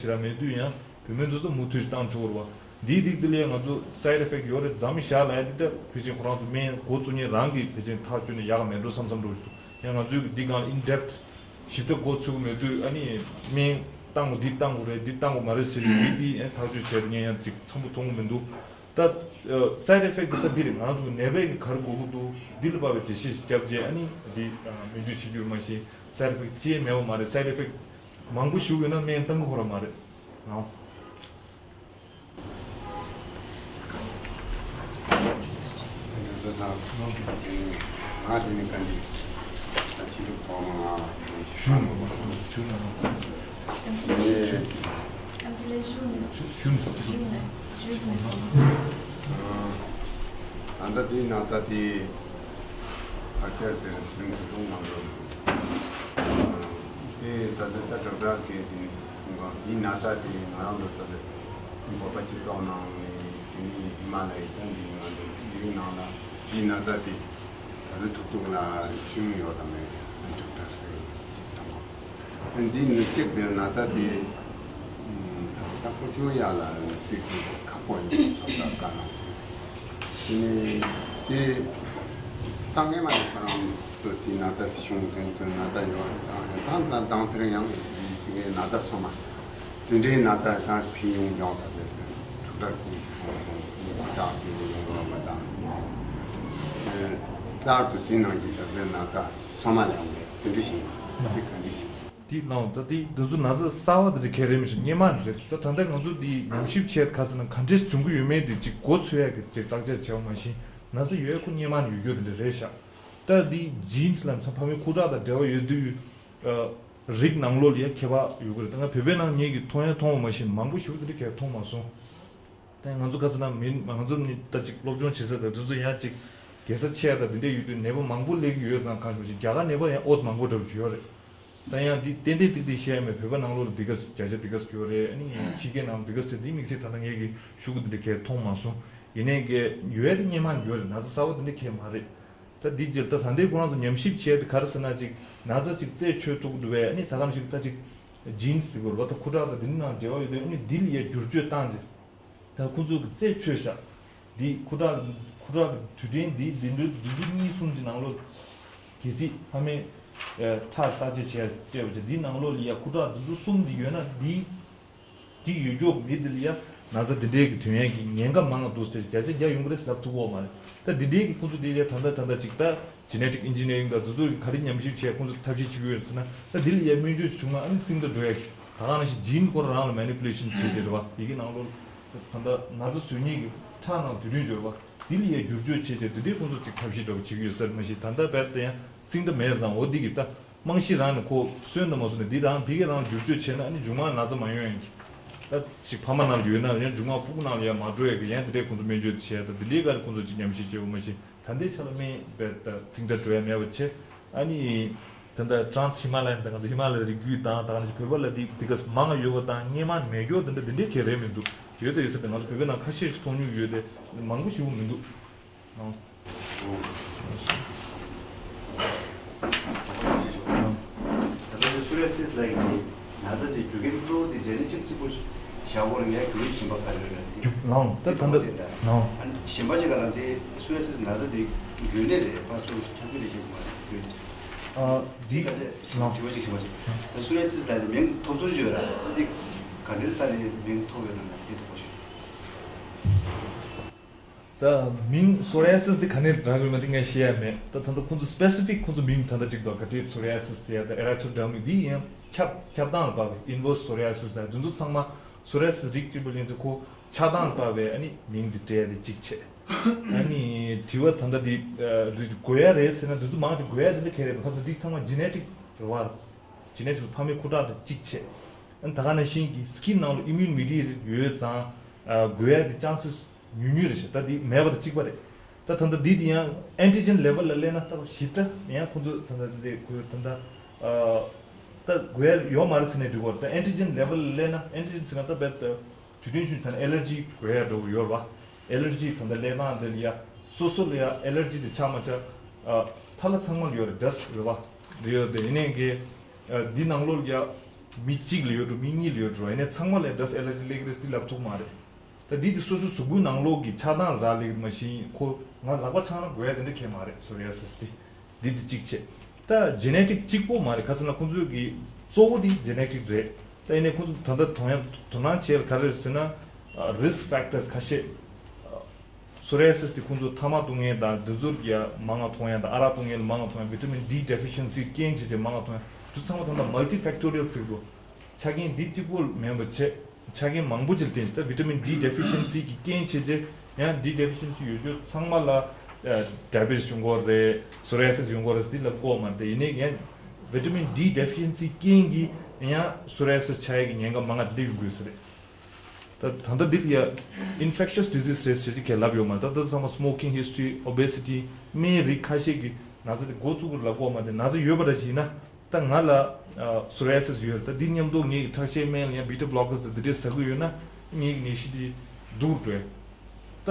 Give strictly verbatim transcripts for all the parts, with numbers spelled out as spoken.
ཞིག་ར་མེད་དུས་ཡང་བུད་མེད་ཚོ་ཚོ་མུ་མཐུད་བཏང་ཆོག་རེད་བ། འདིའི་རིགས་འདི་ལས་ང་ཚོ་side effect་ཡོད་རེད་ཙམ་བཞག་ལ་ཡ་འདི་ལྟ་ཕལ་ཆེར་ཁོ་རང་ཚོ་སྨན་འགོ་བཙུགས་ཉིན་རང་གི་ཕལ་ཆེར་ཐག་གཅོད་ནས་ཡག་ག་མེད་འགྲོ་བསམ་བསམ་འགྲོ་ཞིག་འདུག་ཡང་ང་ཚོའི་འདི་སྒང་in depth་ཞིབ་ཕྲ་འགོ་ཚུགས་ཀྱི་མེད་དུས་ཨ་ནི་སྨན་བཏང་དགོས་འདི་བཏང་དགོས་རེད་འདི་བཏང་དགོས་མ་རེད་ཟེར་བའི་མི་འདི་ཨ་ཐག་གཅོད་བྱས་ཏེ་ངས་ཡང་ཅིག་འཚམ་པོ་མཐོང་གི་མི་འདུག་ད་side effect་འདི་ད་འདི་རེད། ང་ཚོ་ནད་པའི་གི་ག་རེ་དགོས་ཀྱི་འདུག་འདི་ལ་དཔག་པའི་འགྲེལ་བཤད་ཞིག་བརྒྱབ་རྗེས་ཨ་ནི་འདི་སྨན་བཅོས་བྱེད་རྒྱུ་རེད། མ་གཞི་side effect་ཅི་ཡང་མེད་པ་མ་རེད། side effect་མང་པོ་ཞིག་ཡོད་ན་སྨན་བཏང་གི་ཁོ་རང་མ་རེད། ང་། ང་དེ་ནས་ག་འདི་ད་ཕྱི་ལུགས་ཐོག་མ་ང་ཞུ་ན་ཞུ་ན་ཞུ་ན་ཞུ་ན། ད་ལྟ་དེའི་ན་ཚ་དེ་ཕལ་ཆེར་དེ་རིང་དུས་ཐུང་ནང་དུ་དེ་ད་ལྟ་ད་དྲག་དྲག་གི་དེ་ནི་དེའི་ན་ཚ་དེ་ང་རང་ཚོ་ད་ལྟ་བོད་པ་སྤྱི་ཚོགས་ནང་ནས་དེ་ནི་ཧི་མ་ལ་ཡའི་ད་འདི་ང་ཚོ་དེ་རིང་ནང་ལ་དེའི་ན་ཚ་དེ་ད་ལྟ་ཐུག་ཐུག་ལ་ཤེས་ཀྱི་ཡོད་དམ་མེད་དྲག་དྲག་ཟེར་གྱི་དང་པོ། འདི་ནི་གཅིག་དེ་ན་ཚ་དེ་ད་ཁོ་ཆུ་ཡ་ལ་ཏིག་ཙམ་ཁག་པོ་ཡིན་ས་ད་དཀའ་ནང་དེ་ནས་དེ་སང་ངེ་མ་ནས་ཁོ་རང་ཚོ་དེ་ན་ཚ་དེ་བྱུང་དོན་དོན་ན་ཚ་ཡོད་རེད། དང་དང་དང་དེར་ཡང་ན་ཚ་ཚང་མ་དེ་འདྲའི་ན་ཚ་དང་ཕི་ཡོང་ཡོང་ད་དེ་ཐུག་དྲག་དེ་ཞིག་ཁོང་ཁོང་དྲག་དེ་ཡོང་རོགས་མ་དང་གསར་དུ་དེ་ནང་གི་ད་དེ་ན་ཚ་ཚང་མ་ལ་ཡང་མེད་དེ་འདྲ་ཞིག་ཡིན་དེ་ག་འདྲ་ཞིག་དེ་ནང་ད་དེ་འདི་ཚོ་ན་ཚ་གསར་བ་དེ་འདྲ་གས་རེད་མི་ཤེས། སྔོན་མ་ནས་རེད། ད་ད་ལྟ་ང་ཚོ་འདི་ཉམས་ཞིབ་བྱས་ག་ཟེར་ན་ག་འདྲས་བྱུང་གི་ཡོད་མེད་དེ་ཅིག་མགོ་ཚོས་ཡ་གི་ཅིག་བརྟག་དཔྱད་བྱས་པ་མ་གཞི་ན་ཚ་ཡོད་ཁོ་སྔོན་མ་ནས་ཡོད་རྒྱུ་དེ་འདྲ་རེད་ཤག་ད་འདི་genes་ལ་ཚ་ཕ་མའི་ཁུ་ཁྲག་དང་འབྲེལ་བ་ཡོད་དུས་རིགས་ནང་ལོགས་ལ་ཡ་ཁྱད་པར་ཡོད་གི་རེད། ད་ང་བོད་པའི་ནང་ངེད་ཀྱིས་མཐོང་ཡ་མཐོང་བ་མ་གཞི་མང་པོ་ཞིག་དེ་འདྲ་གས་མཐོང་མ་སོང་། ད་ང་ཚོ་ག་ཟེར་ན་མི་ང་ཚོ་ནི་ད་ཅིག་སློབ་སྦྱོང་བྱེད་ས་དང་དེ་ཚོ་ཡང་ཅིག་རྒྱལ་ས་ཆེ་ཡ་དང་དེ་འདྲས་ཡོད་དུས་ནད་པ་མང་པོ་སླེབས་ཀྱི་ཡོད་ཙང་གང་ཞིག་རྒྱ་གར་ནད་པ་ཡང་ཨོ་ཙམ་མང་པོ་འདྲ་པོ་ཅིག་ཡོད་རེད། ད་ཡང་འདི་ཏན་ཏན་ཏིག་ཏིག་བཤད་ཡ་མེད། བོད་པ་ནང་ལོགས་ལ་འདི་ག་བརྒྱ་ཆ་འདི་ག་ཡོད་རེད། ཨ་ནི་ཕྱི་རྒྱལ་ནང་འདི་ག་ཟེར་འདི་དམིགས་བསལ་ད་ལྟ་ངས་ཀྱི་ཤུ་གུ་འདི་འདྲ་གས་མཐོང་མ་སོང་། ཡིན་ནའི་གས་ཡོད་དེ་སྔོན་མ་ཡོད་རེད། ན་ཚ་གསར་པ་འདི་འདྲ་གས་མ་རེད། ད་འདི་རྗེས་ད་ད་ལྟའི་ཁོ་རང་ཚོ་ཉམས་ཞིབ་བྱས་ཏེ་ག་རེ་ཟེར་ན་ཅིག་ན་ཚ་ཅིག་རྩད་ཆོད་ཐུབ་ཀྱི་འདུག་བས། ཨ་ནི་ད་ག་ནང་བཞིན་ད་ཅིག་genes་ཟེར་དགོས་རེད་བ། ད་ཁུ་ཁྲག་དང་འདི་ནང་འབྲེལ་བ་ཡོད་དུས་ཨ་ནི་འདི་ལ་ཡ་བསྒྱུར་བཅོས་བཏང་རྗེས། ད་ཁོ་ཚོ་གི་རྩད་ཆོད་ཤག་འདི་ཁུ་ཁྲག་ཁུ་ཁྲག་དུས་དྲན་འདི་འདི་འདྲའི་དུས་ཚོད་གཉིས་གསུམ་གྱི་ནང་ལོགས་གལ་སྲིད་ཕ་མས་ཁྲག་བརྟག་དཔྱད་བྱས་སྤྲད་པ་བྱས་འདིའི་ནང་ལོགས་ལ་ཡ་ཁུ་ཁྲག་དུས་ཚོད་གསུམ་འདི་ཡོད་ན་འདི་འདི་ཡོད་རྒྱུ་མི་འདི་ལ་ཡ་ན་ཚ་འདི་འདྲའི་གི་ཐོན་ཡས་ཀྱི་ཉེན་ཁ་མང་ང་འདུག་ཟེར་བརྒྱ་ཆ་བརྒྱ་ཡོང་གི་རེད་ཟེར་ལབ་ཐུབ་ཀྱི་ཡོད་མ་རེད། ད་འདི་འདྲའི་གི་ཁོ་ཚོ་འདི་ལ་ད་ལྟ་ད་ལྟ་ཅིག་ད་genetic engineering་དང་དེ་ཚོ་ག་རེ་ཉམས་ཞིབ་བྱས་ཁོང་ཚོ་ཐབས་ཤེས་བྱེད་ཀྱི་ཡོད་ཟེར་ན། ད་འདི་ལ་ཡ་སྨན་བཅོས་བྱུང་ན་ཨ་ནི་སིང་དྲ་འགྲོ་ཡ་གི་ད་ག་ནང་བཞིན་genes་ཁོ་རང་རང་ལ་manipulation་བྱེད་བྱེད་རེད་བ། ཡི་གེ་ནང་ལོགས་ད་ལྟ་ན་ཚ་བཟོ་མཁན་གྱི་ཁྲག་ནང་དུས་དྲན་འབྱོར་བ་འདི་ལ་ཡ་བསྒྱུར་བཅོས་བྱེད་བྱེད་དེ་འདྲའི་ཁོང་ཚོ་ཅིག་ཐབས་ཤེས་འདྲ་བོ་བྱེད་ཀྱི་ཡོད་ས་རེད། མ་གཞི་ད་ལྟ་བལ་དེ་ཡང་སིང་དྲ་མེད་ཙང་འོ་འདི་གི་ད་རྨང་གཞི་རང་ནས་ཁོ་སོན་དང་མ་སོན་ནས་འདི་རང་ཕ་གི་རང་བསྒྱུར་བཅོས་བྱས་ན་ཨ་ནི་མཇུག་མ་ན་ཚ་མ་ཡོང་ཡ་གི་ད་ཅིག་ཕ་མ་ནང་ལ་ཡོད་ན་ཡང་མཇུག་མ་ཕྲུ་གུ་ནང་ལ་ཡ་མ་འགྲོ་ཡ་གི་ཡང་དེ་འདྲའི་ཁོང་ཚོ་སྨན་བཅོས་བྱས་ད་འདི་འདྲའི་ག་རེ་ཁོང་ཚོ་ཅིག་ཉམས་ཞིབ་བྱས་ཡོད་མ་གཞི། ད་ལྟའི་ཆ་ལ་སྨན་བལ་ད་སིང་དྲ་འགྲོ་ཡ་མེད་པ་བྱས། ཨ་ནི་ད་ལྟ་trans Himalayan་དང་ང་ཚོ་ཧི་མ་ལ་ཡའི་རི་རྒྱུད་དང་ད་ག་ནང་བཞིན་བོད་པ་ལ་འདི་འདི་ག་མང་ང་ཡོད་པ་དང་སྔོན་མ་མེད་རྒྱུ་འདི་འདྲ་འདི་འདྲའི་ག་རེ་མི་འདུག་ཡོད་དེ་ཡོད་ས་དེ་ང་ཚོ་བོད་པའི་ནང་ཁ་ཤས་ཤིག་མཐོང་མྱོང་ཡོད་དེ་མང་པོ་ཞེ་པོ་མི་འདུག་ཨང་། ད་ལྟ་སུ་རི་ཡ་སིས་ལབ་ཡག་གི་ན་ཚ་དེ་རྒྱུ་རྐྱེན་གཙོ་བོ་དེ་genetic་གཅིག་པོ་བཞག་དགོས་རེད། ངས་རྒྱུ་རྐྱེན་གཞན་པ་ག་རེ་རེད་དེ། ལའང་ད་ད་ད་ལྟ་ལའང་། ཨ་ནི་གཞན་པ་ཅིག་ག་རེ་དེ་སུ་རི་ཡ་སིས་ན་ཚ་དེ་རྒྱུན་ལས་རེད་པ་ཚུར་ཁྱབ་ཀྱི་རེད་ཅེས་མ་རེད་རྒྱུན་ལས། ཨ་འདི་ཅིག་ག་རེ་ལའང་། དྲི་བ་ཅིག་དྲི་བ་ཅིག་ད་སུ་རི་ཡ་སིས་ལབ་ནས་མིང་ཐོབ་ཚུལ་ཅིག་ཡོད་ར་འདི་ག་འདྲའི་ཐད་ནས་མིང་ཐོབ་ཡོད་ན་ན་དེ་ཐུག་པ་ཞུ། ས་མིང་psoriasis་འདི་ག་ནས་རག་ཡོད་མེད་འདི་ངས་ཤེས་ཡ་མེད། ད་ད་ལྟ་ཁོང་ཚོ་specific་ཁོང་ཚོ་མིང་ད་ལྟ་གཅིག་འདུག་ག་དེ་psoriasis་ཟེར་ཡ་ད་Erathroderma་འདི་ཡང་ཁྱབ་ཁྱབ་སྟངས་ལ་དཔག་པའི་inverse psoriasis་ལ་འདི་ཚོ་ཚང་མ་psoriasis་རིགས་གཅིག་པ་ཡིན་ཚེ་ཁོ་ཆགས་སྟངས་ལ་དཔག་པའི་ཨ་ནི་མིང་འདི་སྤྲད་དེ་གཅིག་བྱས། ཨ་ནི་དྲི་བ་ད་ལྟ་འདི་འགོས་ཡ་རེད་ཟེར་ན་འདི་ཚོ་མང་ཆེ་འགོས་ཡ་འདི་འདྲ་ག་རེ་རེད་མ་ཁ་ཚ་འདི་ཚང་མ་genetic་རེད་བ། genetic་ཕ་མའི་ཁུ་ཁྲག་དང་གཅིག་བྱས། ཨ་ནི་ད་ག་ནང་བཞིན་གྱི་skin་ནང་ལ་immune mediated་ཡོད་ཙང་འགོས་ཡ་འདི་chances་ཉུང་ཉུང་རེད་ཤག་ད་འདི་མེད་པ་དང་གཅིག་པ་རེད། ད་ད་ལྟ་འདི་འདི་ཡང་antigen level་ལ་སླེབས་ན་ད་ཞིབ་ཕྲ་ཡང་ཁོང་ཚོས་ད་ལྟ་འདི་ཁོས་ད་ལྟ་ད་འགོས་ཡ་ཡོད་མ་རེད་ཟེར་ནས་འགྲིག་གི་རེད། ད་antigen level་ལ་སླེབས་ན་antigen་ཟེར་ན་ད་རྦད་དེ་དུས་རྒྱུན་ཞུ་ད་allergy་འགོས་ཡ་འདྲ་བོ་ཡོད་རེད་བ། allergy་ད་ལྟ་སླེབས་སྟངས་འདི་ལ་ཡ་སོ་སོ་ལ་ཡ་allergy་དེ་ཆགས་མ་ཆགས་ཐ་ལ་ཚང་མ་ལ་ཡོད་རེད། dust་རེད་བ། འདི་ཡོད་དེ་ཡིན་ནའི་གི་འདི་ནང་ལོགས་ལ་ཡ་ མི་གཅིག་ལ་ཡོད་འགྲོ། མི་གཉིས་ལ་ཡོད་འགྲོ། ཡིན་ནའི་ཚང་མ་ལ་dust allergy སླེབས་ཀྱི་རེད་ཟེར་དེ་ལབ་ཐུབ་མ་རེད། ད་འདི་དེ་སོ་སོའི་གཟུགས་པོའི་ནང་ལོགས་ཀྱི་ཆགས་སྡང་རག་ལས་ཀྱི་མ་གཞི་ཁོ་ང་ལག་པ་འཆང་ན་འགོས་ཡ་དེ་འདྲ་གང་ཡང་མ་རེད། psoriasis དེ་འདི་དེ་གཅིག་བྱས། ད་genetic གཅིག་པོ་མ་རེད། ག་ཟེར་ན་ཁོང་ཚོའི་གི་གཙོ་བོ་དེ་genetic རེད། ད་ཡིན་ནའི་ཁོང་ཚོ་ད་ལྟ་དོ་སྣང་དོ་སྣང་བྱེད་ཡ་ག་རེ་རེད་ཟེར་ན། risk factors ཁ་ཤས། psoriasis དེ་ཁོང་ཚོ་ཐ་མག་བཏུང་མཁན་དང་དེ་ཚོར་ཡ་མང་ང་མཐོང་ཡ་དང་། ཨ་རག་བཏུང་མཁན་ལ་མང་ང་མཐོང་ཡ། vitamin D deficiency རྐྱེན་བྱས་བྱས་མང་ང་མཐོང་ཡ། དེ་ཚང་མ་ད་ལྟ་multifactorial ཟེར་གྱི་འདུག་ཆ་རྐྱེན་འདི་གཅིག་པོ་མིན་པ་བྱས། ཆ་རྐྱེན་མང་པོ་ཅིག་ལ་བརྟེན་བྱས། ད་vitamin D deficiency གི་རྐྱེན་བྱས་བྱས་ཡང་D deficiency ཡོད་ཚད་ཚང་མ་ལ་diabetes ཡོང་གི་རེད། psoriasis ཡོང་གི་རེད་ཟེར་དེ་ལབ་ཀྱི་ཡོད་མ་རེད། དེ་ཡིན་ནའི་ཡང་vitamin D deficiency རྐྱེན་གྱིས་ཡང་psoriasis ཆགས་ཡ་གི་ཉེན་ཁ་མང་ང་དེ་འདྲ་ཡོང་གི་ཡོད་ས་རེད། ད་ད་ལྟ་འདི་ལ་ཡ་infectious disease རེད་ཟེར་གྱི་གས་ལབ་ཡོད་མ་རེད། ད་ལྟ་ཚང་མ་smoking history, obesity སྨན་རིགས་ཁ་ཤས་ཀྱི་ན་ཚ་དེ་འགོ་བཙུགས་ཀྱི་ལབ་ཀྱི་ཡོད་མ་རེད། ན་ཚ་ཡོད་པ་འདྲ་ཞིག་ཡིན་ན། ད་ང་ལ་psoriasis ཡོད་རེད། ད་འདི་མཉམ་དུ་ངེད་ཀྱི་ཁྲག་ཤེད་སྨན་ལ་ཡང་beta blockers དང་འདི་འདྲས་ཟ་གི་ཡོད་ན་ངེད་ཀྱི་ནད་གཞི་དེ་སྡུག་རུ་འགྲོ་ཡ། ད་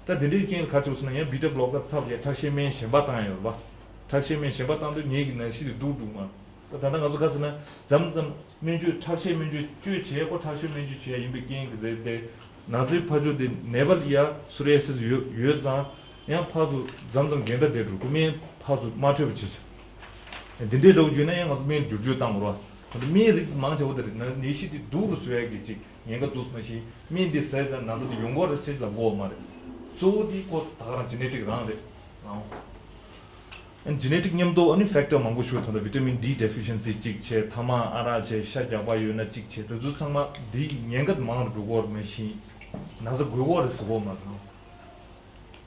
ད་འདི་འདྲའི་རྐྱེན་ལ་ག་རེ་བྱུང་ཟེར་ན། ཡང་beta blocker ཚབ་ཡ་ཁྲག་ཤེད་སྨན་གཞན་པ་བཏང་ཡོད་རེད་པ། ཁྲག་ཤེད་སྨན་གཞན་པ་བཏང་དུས་ངེད་ཀྱི་ནད་གཞི་དེ་སྡུག་འགྲོ་མ། ད་ད་ལྟ་ང་ཚོ་ག་ཟེར་ན་མཚམས་མཚམས་སྨན་བཅོས་ཁྲག་ཤེད་སྨན་བཅོས་བཅོས་བྱས་ཁོ་ཁྲག་ཤེད་སྨན་བཅོས་བྱས་ཡ་ཡིན་པའི་རྐྱེན་གྱིས་རེད་དེ། ན་ཚའི་ཕ་ཕྱོགས་དེ་ནད་པ་ལ་ཡ་psoriasis ཡོད་ཡོད་ཙང་ཡང་ཕར་ཚུར་མཚམས་མཚམས་འགལ་ཟླ་བསྡད་འགྲོ། ཁོ་སྨན་ཕར་ཚུར་མ་འཕྲོད་པ་བྱེད་ཅིང་། འདི་འདྲའི་འདྲ་བོ་བརྗོད་ན་ཡང་ང་ཚོ་སྨན་བསྒྱུར་བཅོས་བཏང་དགོས་རེད་པ། ད་སྨན་རིགས་མང་ཆེ་བ་དེ་རེད། ན་ནད་གཞི་དེ་སྡུག་རུ་བཟོ་ཡ་གི་ཅིག་ཉེན་ཁ་འདུག་མ་གཞི་སྨན་འདི་ཟས་ཙང་ན་ཚ་དེ་ཡོང་གི་རེད་ཟེར་ལབ་དགོས་པ་མ་རེད། གཙོ་བོ་དེ་ཁོ་ད་ག་རང་genetic རང་རེད། ཨང་། genetic མཉམ་དུ་ཨ་ནི་factor མང་པོ་ཞིག་ད་ལྟ་vitamin D deficiency གཅིག་བྱས། ཐ་མག་ཨ་རག་བྱས། ཤ་རྒྱགས་པ་ཡོད་ན་གཅིག་བྱས། དེ་ཚོ་ཚང་མ་འདིའི་ཉེན་ཁ་མང་རུ་འགྲོ་གི་ཡོད་རེད། མ་གཞི་ན་ཚ་འགོས་ཀྱི་ཡོད་རེད་ཟེར་གྱི་ཡོད་མ་རེད།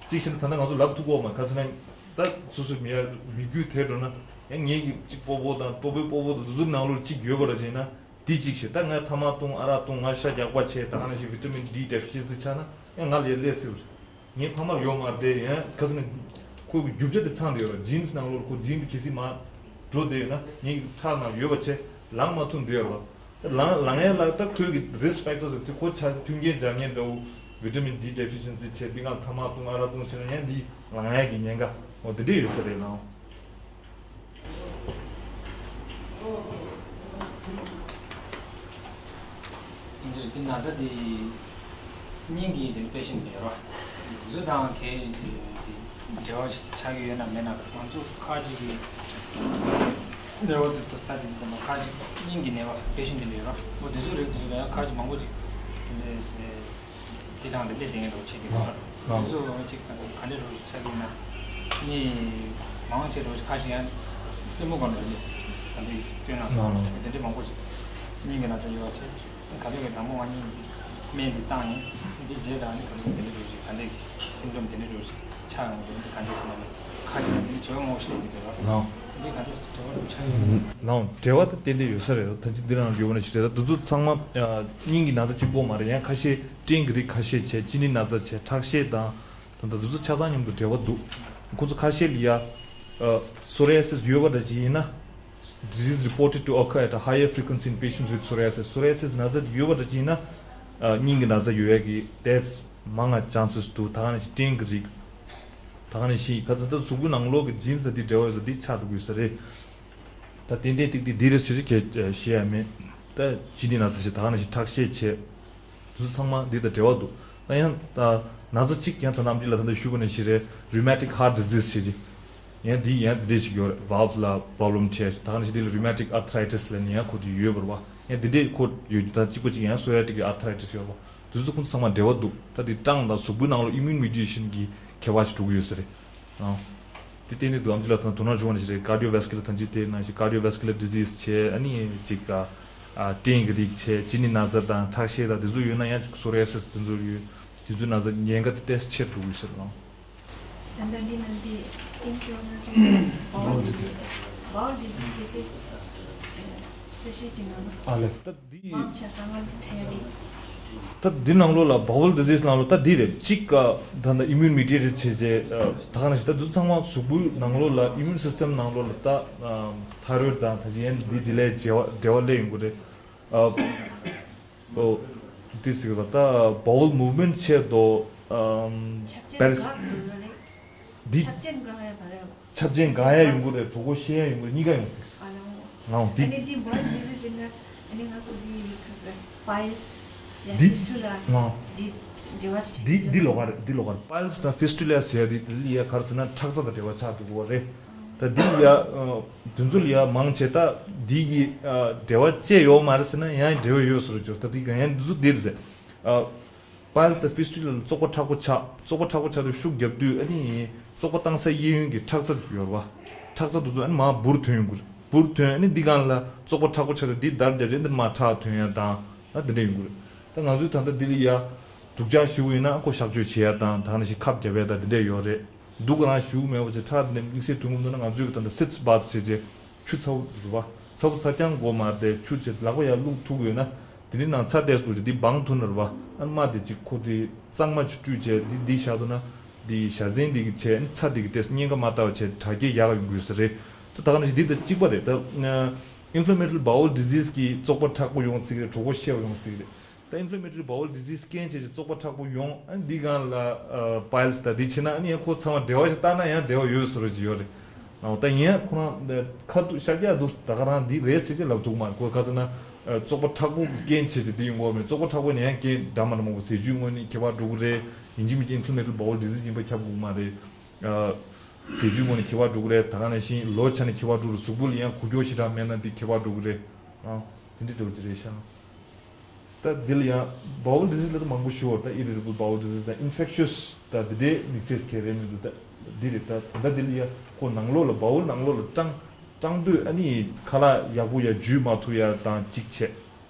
གཅིག་བྱས་ན་ད་ལྟ་ང་ཚོ་ལབ་ཐུབ་ཀྱི་ཡོད་མ་རེད། ག་ཟེར་ན་ད་སོ་སོའི་མི་ཡ་མི་རྒྱུད་དེད་འགྲོ་ན་ཡང་ངེད་ཀྱི་གཅིག་སྤོ་བོ་དང་སྤོ་བོའི་སྤོ་བོ་དང་དེ་ཚོའི་ནང་ལོགས་གཅིག་ཡོད་པ་འདྲ་བྱས་ན། དེ་གཅིག་བྱས། ད་ང་ཐ་མག་བཏུང་། ཨ་རག་བཏུང་། ང་ཤ་རྒྱགས་པ་བྱས། ད་ག་ནང་བཞིན་vitamin D deficiency ཆགས་ན་ཡང་ང་ལ་ཡ་སླེབས་སྲིད་པ་རེད། ངའི་ཕ་མ་ལ་ཡོད་མ་རེད་དེ། ཡང་ག་ཟེར་ན་ཁོའི་རྒྱུ་ཆ་དེ་ཚང་བསྡད་ཡོད་རེད། genes ནང་ལོགས་ལ་ཁོ་gene དེ་གལ་སྲིད་མར་འགྲོ་བསྡད་ཡོད་ན་ངའི་ཁྲག་ནང་ཡོད་པ་བྱས་ལངས་མ་ཐུབ་བསྡད་ཡོད་རེད། ལངས་ལངས་ཡ་ལ་ད་ཁོའི་གི་risk factors དེ་ཁོ་ཆ་མཐུན་རྐྱེན་སྦྱར་མཁན་འདྲ་བོ། vitamin D deficiency བྱས། འདི་སྔར་ཐ་མག་བཏུང་། ཨ་རག་བཏུང་བྱས་ན་ཡང་འདི་ལངས་ཡ་གི་ཉེན་ཁ་འོ་དེ་འདྲས་ཡོད་ས་རེད་ལགས། འདི་འདི་ན་ཚ་འདི་སྙིང་གི་འདི་patient དེ་རོ། འདི་ཚོ་དང་གལ་འདི་འབྲེལ་བ་ཆགས་ཀྱི་ཡོད་ན་མེད་ན། ང་ཚོ་ཁ་ཅིག་གི་ནད་པ་འདི་ཚོ་ལྟ་དེ་ཚོ་ཁ་ཅིག་སྙིང་གི་ནད་པ་patient དེ་ཡོད་རོ། འོ་འདི་ཚོ་རེད། འདི་ཚོ་ཡང་ཁ་ཅིག་མང་པོ་ཅིག་འདི་དེ་དང་འདི་འདྲས་དེ་ངས་འགྲོ་བྱེད་ཀྱི་ཡོད་རོ། ལགས། འདི་ཚོ་ཅིག་ག་འདྲས་རོ་ཆགས་ཀྱི་ཡོད་ན། ནི་མང་ཆེ་རོ་ཁ་ཅིག་ཡང་སེན་མོ་སྒང་ལ་འདི་འདྲས་ག་འདྲས་སྟོན་ན་ལགས། འདི་འདྲས་མང་པོ་ཅིག་སྙིང་གི་ན་ཚ་ཡོད་པ་བྱས། ག་ལེར་གྱི་དང་པོ་ང་གཉིས་སྨན་འདི་བཏང་ཡིན། འདི་རྗེས་ལ་ནི་ག་ལེར་གྱི་དེ་འདྲ་འགྲོ་ཞིག་ག་འདྲ་གི་སིན་ཏོམ་དེ་འདྲ་འགྲོ་ཞིག་ཆགས་ཡོང་གི་འདི་ག་འདྲ་ཟེར་ན་ནི་ཁ་ཅིག་ནི་འདི་བྱེད་པ་ངོ་ཤེས་ཀྱི་འདུག་ལགས། འདི་ག་འདྲ་འབྲེལ་བ་ཆགས་ཡོང་། ལགས། འབྲེལ་བ་ད་ཏན་ཏན་ཡོད་ས་རེད། ད་ཅི་འདི་རང་ཡོད་པ་ནི་ཞིག་རེད། ད་འདི་ཚོ་ཚང་མ་སྙིང་གི་ན་ཚ་གཅིག་པོ་མ་རེད། ཡང་ཁ་ཤས་སྐྲན་གྱི་རིགས་ཁ་ཤས་བྱས། གཅིན་སྙི་ན་ཚ་བྱས། ཁྲག་ཤེད་དང་། ད་ལྟ་འདི་ཚོ་ཆ་ཚང་མཉམ་དུ་འབྲེལ་བ་འདུག་ཁོང་ཚོ་ཁ་ཤས་ལ་ཡ། ཨ། psoriasis ཡོད་པ་འདྲ་ཅིག་ཡིན་ན། Disease reported to occur at a higher frequency in patients with psoriasis. psoriasis ན་ཚ་ཡོད་པ་འདྲ་ཅིག་ཡིན་ན། ཨ། སྙིང་གི་ན་ཚ་ཡོད་ཡ་གི་དེ་མང་ང་chances འདུག་ད་ག་ནང་བཞིན་སྐྲན་གྱི་རིགས། ད་ག་ནང་བཞིན་ག་ཚོད་ད་གཟུགས་པོའི་ནང་ལོགས་ཀྱི་genes དང་འདི་འབྲེལ་བ་ཡོད་ས་འདི་ཆགས་འགྲོ་གི་ཡོད་ས་རེད། ད་ཏན་ཏན་ཏིག་ཏིག་འདི་རེད་ཟེར་གྱི་ཤེས་ཡ་མེད། ད་གཅིན་སྙི་ན་ཚ་བྱས། ད་ག་ནང་བཞིན་ཁྲག་ཤེད་བྱས། དེ་ཚོ་ཚང་མ་འདི་དང་འབྲེལ་བ་འདུག་ད་ཡང་ད་ན་ཚ་གཅིག་ཡང་ད་ནམ་རྒྱུན་ལ་ད་ལྟ་ཞུས་པ་ནང་བཞིན་རེད། rheumatic heart disease ཞེས་ཀྱི། ཡང་འདི་ཡང་འདི་འདྲས་ཞིག་ཡོད་རེད། valves ལ་problem བྱས། ད་ག་ནང་བཞིན་འདི་ལ་rheumatic arthritis ལབ་ནས་ཡང་ཁོ་འདི་ཡོད་པ་རེད་པ། ཡང་འདི་འདྲས་ཁོ་ཡོད་ད་གཅིག་པ་གཅིག་ཡང་psoriatic arthritis ཡོད་པ། དེ་ཚོ་ཁོ་ཚང་མ་འབྲེལ་བ་འདུག་ད་འདི་སྐྲངས་དང་གཟུགས་པོའི་ནང་ལ་immune mediation གྱི་ཁྱད་པར་ཞིག་འགྲོ་གི་ཡོད་ས་རེད། ཨང་། དེ་བརྟེན་ནས་འདུག་ཨམ་ཅི་ལགས་དང་དོ་སྣང་བྱུང་བ་ནང་བཞིན་རེད། cardiovascular ད་ཅི་དེ་ནང་བཞིན་cardiovascular disease བྱས། ཨ་ནི་ཅིག་ཨ་སྐྲན་གྱི་རིགས་བྱས། གཅིན་སྙི་ན་ཚ་དང་ཁྲག་ཤེད་དང་དེ་ཚོ་ཡོད་ན་ཡང་ཅིག psoriasis དེ་ཚོ་ཡོད། དེ་ཚོའི་ན་ཚ་ཉེན་ཁ་དེ་ཏོག་ཙམ་ཆེར་འགྲོ་གི་ཡོད་ཟེར་ལ། ད་ལྟ་འདི་ནང་འདི་ཨིན་ཀྱོ་ན་ཅིག bowel disease bowel disease དེ་ཏོག་ཙམ་གསལ་བཤད་ཅིག་གནང་ན། ཨ་ལེ། ད་འདི། མང་ཆེ་གང་ལ་འཕྲད་རེད། ད་འདི་ནང་ལོགས་ལ་bowel disease ནང་ལོགས་ད་འདི་རེད། གཅིག་ག་ད་ལྟ་immune mediated བྱས་བྱས་ད་ག་ནང་བཞིན་ད་འདི་ཚང་མ་གཟུགས་པོའི་ནང་ལོགས་ལ་immune system ནང་ལོགས་ལ་ད་thyroid དང་ད་གཞན་འདི་འདི་ལས་འབྲེལ་བ་འབྲེལ་བ་སླེབས་ཡོང་གི་རེད། ཨོ། འདི་ཟེར་གི་ད་bowel movement བྱས་དོ། ཨམ། ཆབ་ཆེན་པེ་རི་སི་འགག་འདུག་རེད། འདི། ཆབ་ཆེན་འགག་ཡ་བ་རེད། ཆབ་ཆེན་འགག་ཡ་ཡོང་གི་རེད། གྲོད་ཁོག་བཤལ་ཡ་ཡོང་གི་རེད། གཉིས་ཀ་ཡོང་སྲིད། ཨ་ལོ། ང་འོང་འདི། ཨ་ནི་འདི་bowel disease ཡིན་ན་ ནི་ང་ཚོ་འདི་ཡི་ཁ་སེ་པའི་ལི་སི་ཡ་འདི་ཕི་སི་ཊུ་ལ་ལོ། འདི་འབྲེལ་བ་འདི་འདི་ལོ་གར་འདི་ལོ་གར་པའི་ལི་སི་དང་ཕི་སི་ཊུ་ལ་ཟེར་ཡ་འདི་ལི་ཡ་གར་ཟེར་ན་ཁྲག་རྩ་དང་འབྲེལ་བ་ཆགས་འདུག་གོ་རེད། ད་འདི་ལི་ཡ་དུན་ཚོད་ལི་ཡ་མང་ཆེ་ད་འདི་གི་འབྲེལ་བ་བཅད་ཡོད་མ་རེད་ཟེར་ན་ཡང་འབྲེལ་བ་ཡོད་ཟེར་རྒྱུ་ད་འདི་ག་ཡང་འདི་ཚོ་འདི་རེད་ཟེར། པའི་ལི་སི་དང་ཕི་སི་ཊུ་ལ་ལ་བཙོག་པ་མཁྲེགས་པོ་ཆགས། བཙོག་པ་མཁྲེགས་པོ་ཆགས་དུས་ཤུགས་རྒྱབ་དུས་ཨ་ནི་བཙོག་པ་བཏང་སའི་གཡས་གཡོན་གྱི་ཁྲག་རྩ་ཡོད་རེད་བ། ཁྲག་རྩ་དེ་ཚོ་ཨ་ནི་མར་འབུར་ཐོན་ཡོང་གི་རེད། འབུར་ཐོན་ཨ་ནི་འདི་སྒང་ལ་བཙོག་པ་མཁྲེགས་པོ་ཆགས་དུས་འདི་འདར་རྒྱག་རྗེས་འདི་མར་ཁྲག་ཐོན་ཡ་དང་ཨ་དེ་འདྲ་ཡོང་གི་རེད། ད་ང་ཚོའི་ད་ལྟ་འདི་ལ་ཡ་སྡུག་ཅག་ཞེ་པོ་ཡིན་ན་ཁོ་གཤག་བཅོས་བྱེད་ཡ་དང་ད་ག་ནང་བཞིན་ཁབ་རྒྱབ་ཡ་དང་འདི་འདྲ་ཡོད་རེད། སྡུག་རང་ཞེ་པོ་མེད་པ་བྱས་ཁྲག་འདི་འདྲ་དམིགས་བསལ་ཐོན་གི་མི་འདུག་ན་ང་ཚོའི་ད་ལྟ་སིཊ་སི་བྷ་ཐི་བྱས་རྗེས་ཆུ་ཚ་པོ་རེད་བ། ཚ་པོ་ཚ་རྐྱང་དགོས་མ་རེད། ཆུ་བྱས་ལག་པ་ཡར་བླུགས་ཐུབ་ཀྱི་ཡོད་ན། དེ་རིང་ནང་ཚ་ཏོག་ཙམ་འདུག་ཅེས་འདི་སྦང་ཐུབ་ན་རེད་བ། ཨ་མ་དེ་གཅིག་ཁོ་དེ་གཙང་མ་ཅིག་བཀྲུས་བྱས་འདི་འདི་བཞག་ཐུབ་ན། འདི་བཞའ་ཚན་འདི་གི་བྱས་ཚ་འདི་གི་ཏོག་ཙམ་གཉན་ཁ་མ་བཏགས་པ་བྱས་དྲག་སྐྱེད་ཡག་ཡོང་གི་ཡོད་ས་རེད། ད་ད་ག་ནང་བཞིན་འདི་དང་གཅིག་པ་རེད་ད། Inflammatory bowel disease གི་བཙོག་པ་མཁྲེགས་པོ་ཡོང་སྲིད་གི་རེད། གྲོད་ཁོག་བཤལ་བ་ཡོང་སྲིད་གི་རེད། ད་Inflammatory bowel disease རྐྱེན་བྱས་ཀྱི་བཙོག་པ་མཁྲེགས་པོ་ཡོང་ཨ་འདི་སྒང་ལ་པའི་ལི་སི་ད་འདི་བྱས་ན་ཨ་ནི་ཡང་ཁོ་ཚང་མ་འབྲེལ་བ་ཞིག་བཏགས་ན་ཡང་འབྲེལ་བ་ཡོད་ཟེར་རོ་ཅིག་ཡོད་རེད། ཨོ་ད་ཡིན་ཡང་ཁོ་རང་ཁ་ཐུག་ཤར་རྒྱག་འདུག་ད་ག་རང་འདི་རེད་ཟེར་ཅིག་ལབ་ཐུབ་མ་རེད། ཁོ་ག་ཟེར་ན་བཙོག་པ་མཁྲེགས་པོ་གི་རྐྱེན་བྱས་ཀྱི་འདི་ཡོང་གི་ཡོད་མེད། བཙོག་པ་མཁྲེགས་པོ་ནས་ཡང་རྐྱེན་འདྲ་མ་འདྲ་མང་པོ་ཟས་བཅུད་དངོས་གནས་ཁྱད་པར་འགྲོ་གི་རེད། ཡིན་གཅིག་མིན་གཅིག་Inflammatory bowel disease ཡིན་པ་ཁྱབ་དགོས་མ་རེད། ཟས་བཅུད་དངོས་གནས་ཁྱད་པར་འགྲོ་གི་རེད། ད་ག་ནང་བཞིན་ལོ་ཆ་ནས་ཁྱད་པར་འགྲོ་རེད། གཟུགས་པོ་ལ་ཡང་འགུལ་སྐྱོད་ཞེ་དྲག་མེད་ན་འདི་ཁྱད་པར་འགྲོ་གི་རེད། ཨང་། དེ་འདྲ་འགྲོ་གི་རེད་ཤག་ད་འདི་ལ་ཡང་bowel disease ལ་ད་མང་པོ་ཞུ་བར་ད་irritable bowel disease དང་infectious ད་འདི་འདྲའི་དམིགས་བསལ་ག་རེ་མི་འདུག་ད་འདི་རེད། ད་ད་འདི་ལ་ཡང་ཁོ་ནང་ལོགས་ལ་bowel ནང་ལོགས་ལ་སྐྲངས་སྐྲངས་དུས་ཨ་ནི་ཁ་ལག་ཡག་པོ་ཡར་འཇུ་མ་ཐུབ་ཡ་དང་གཅིག་བྱས།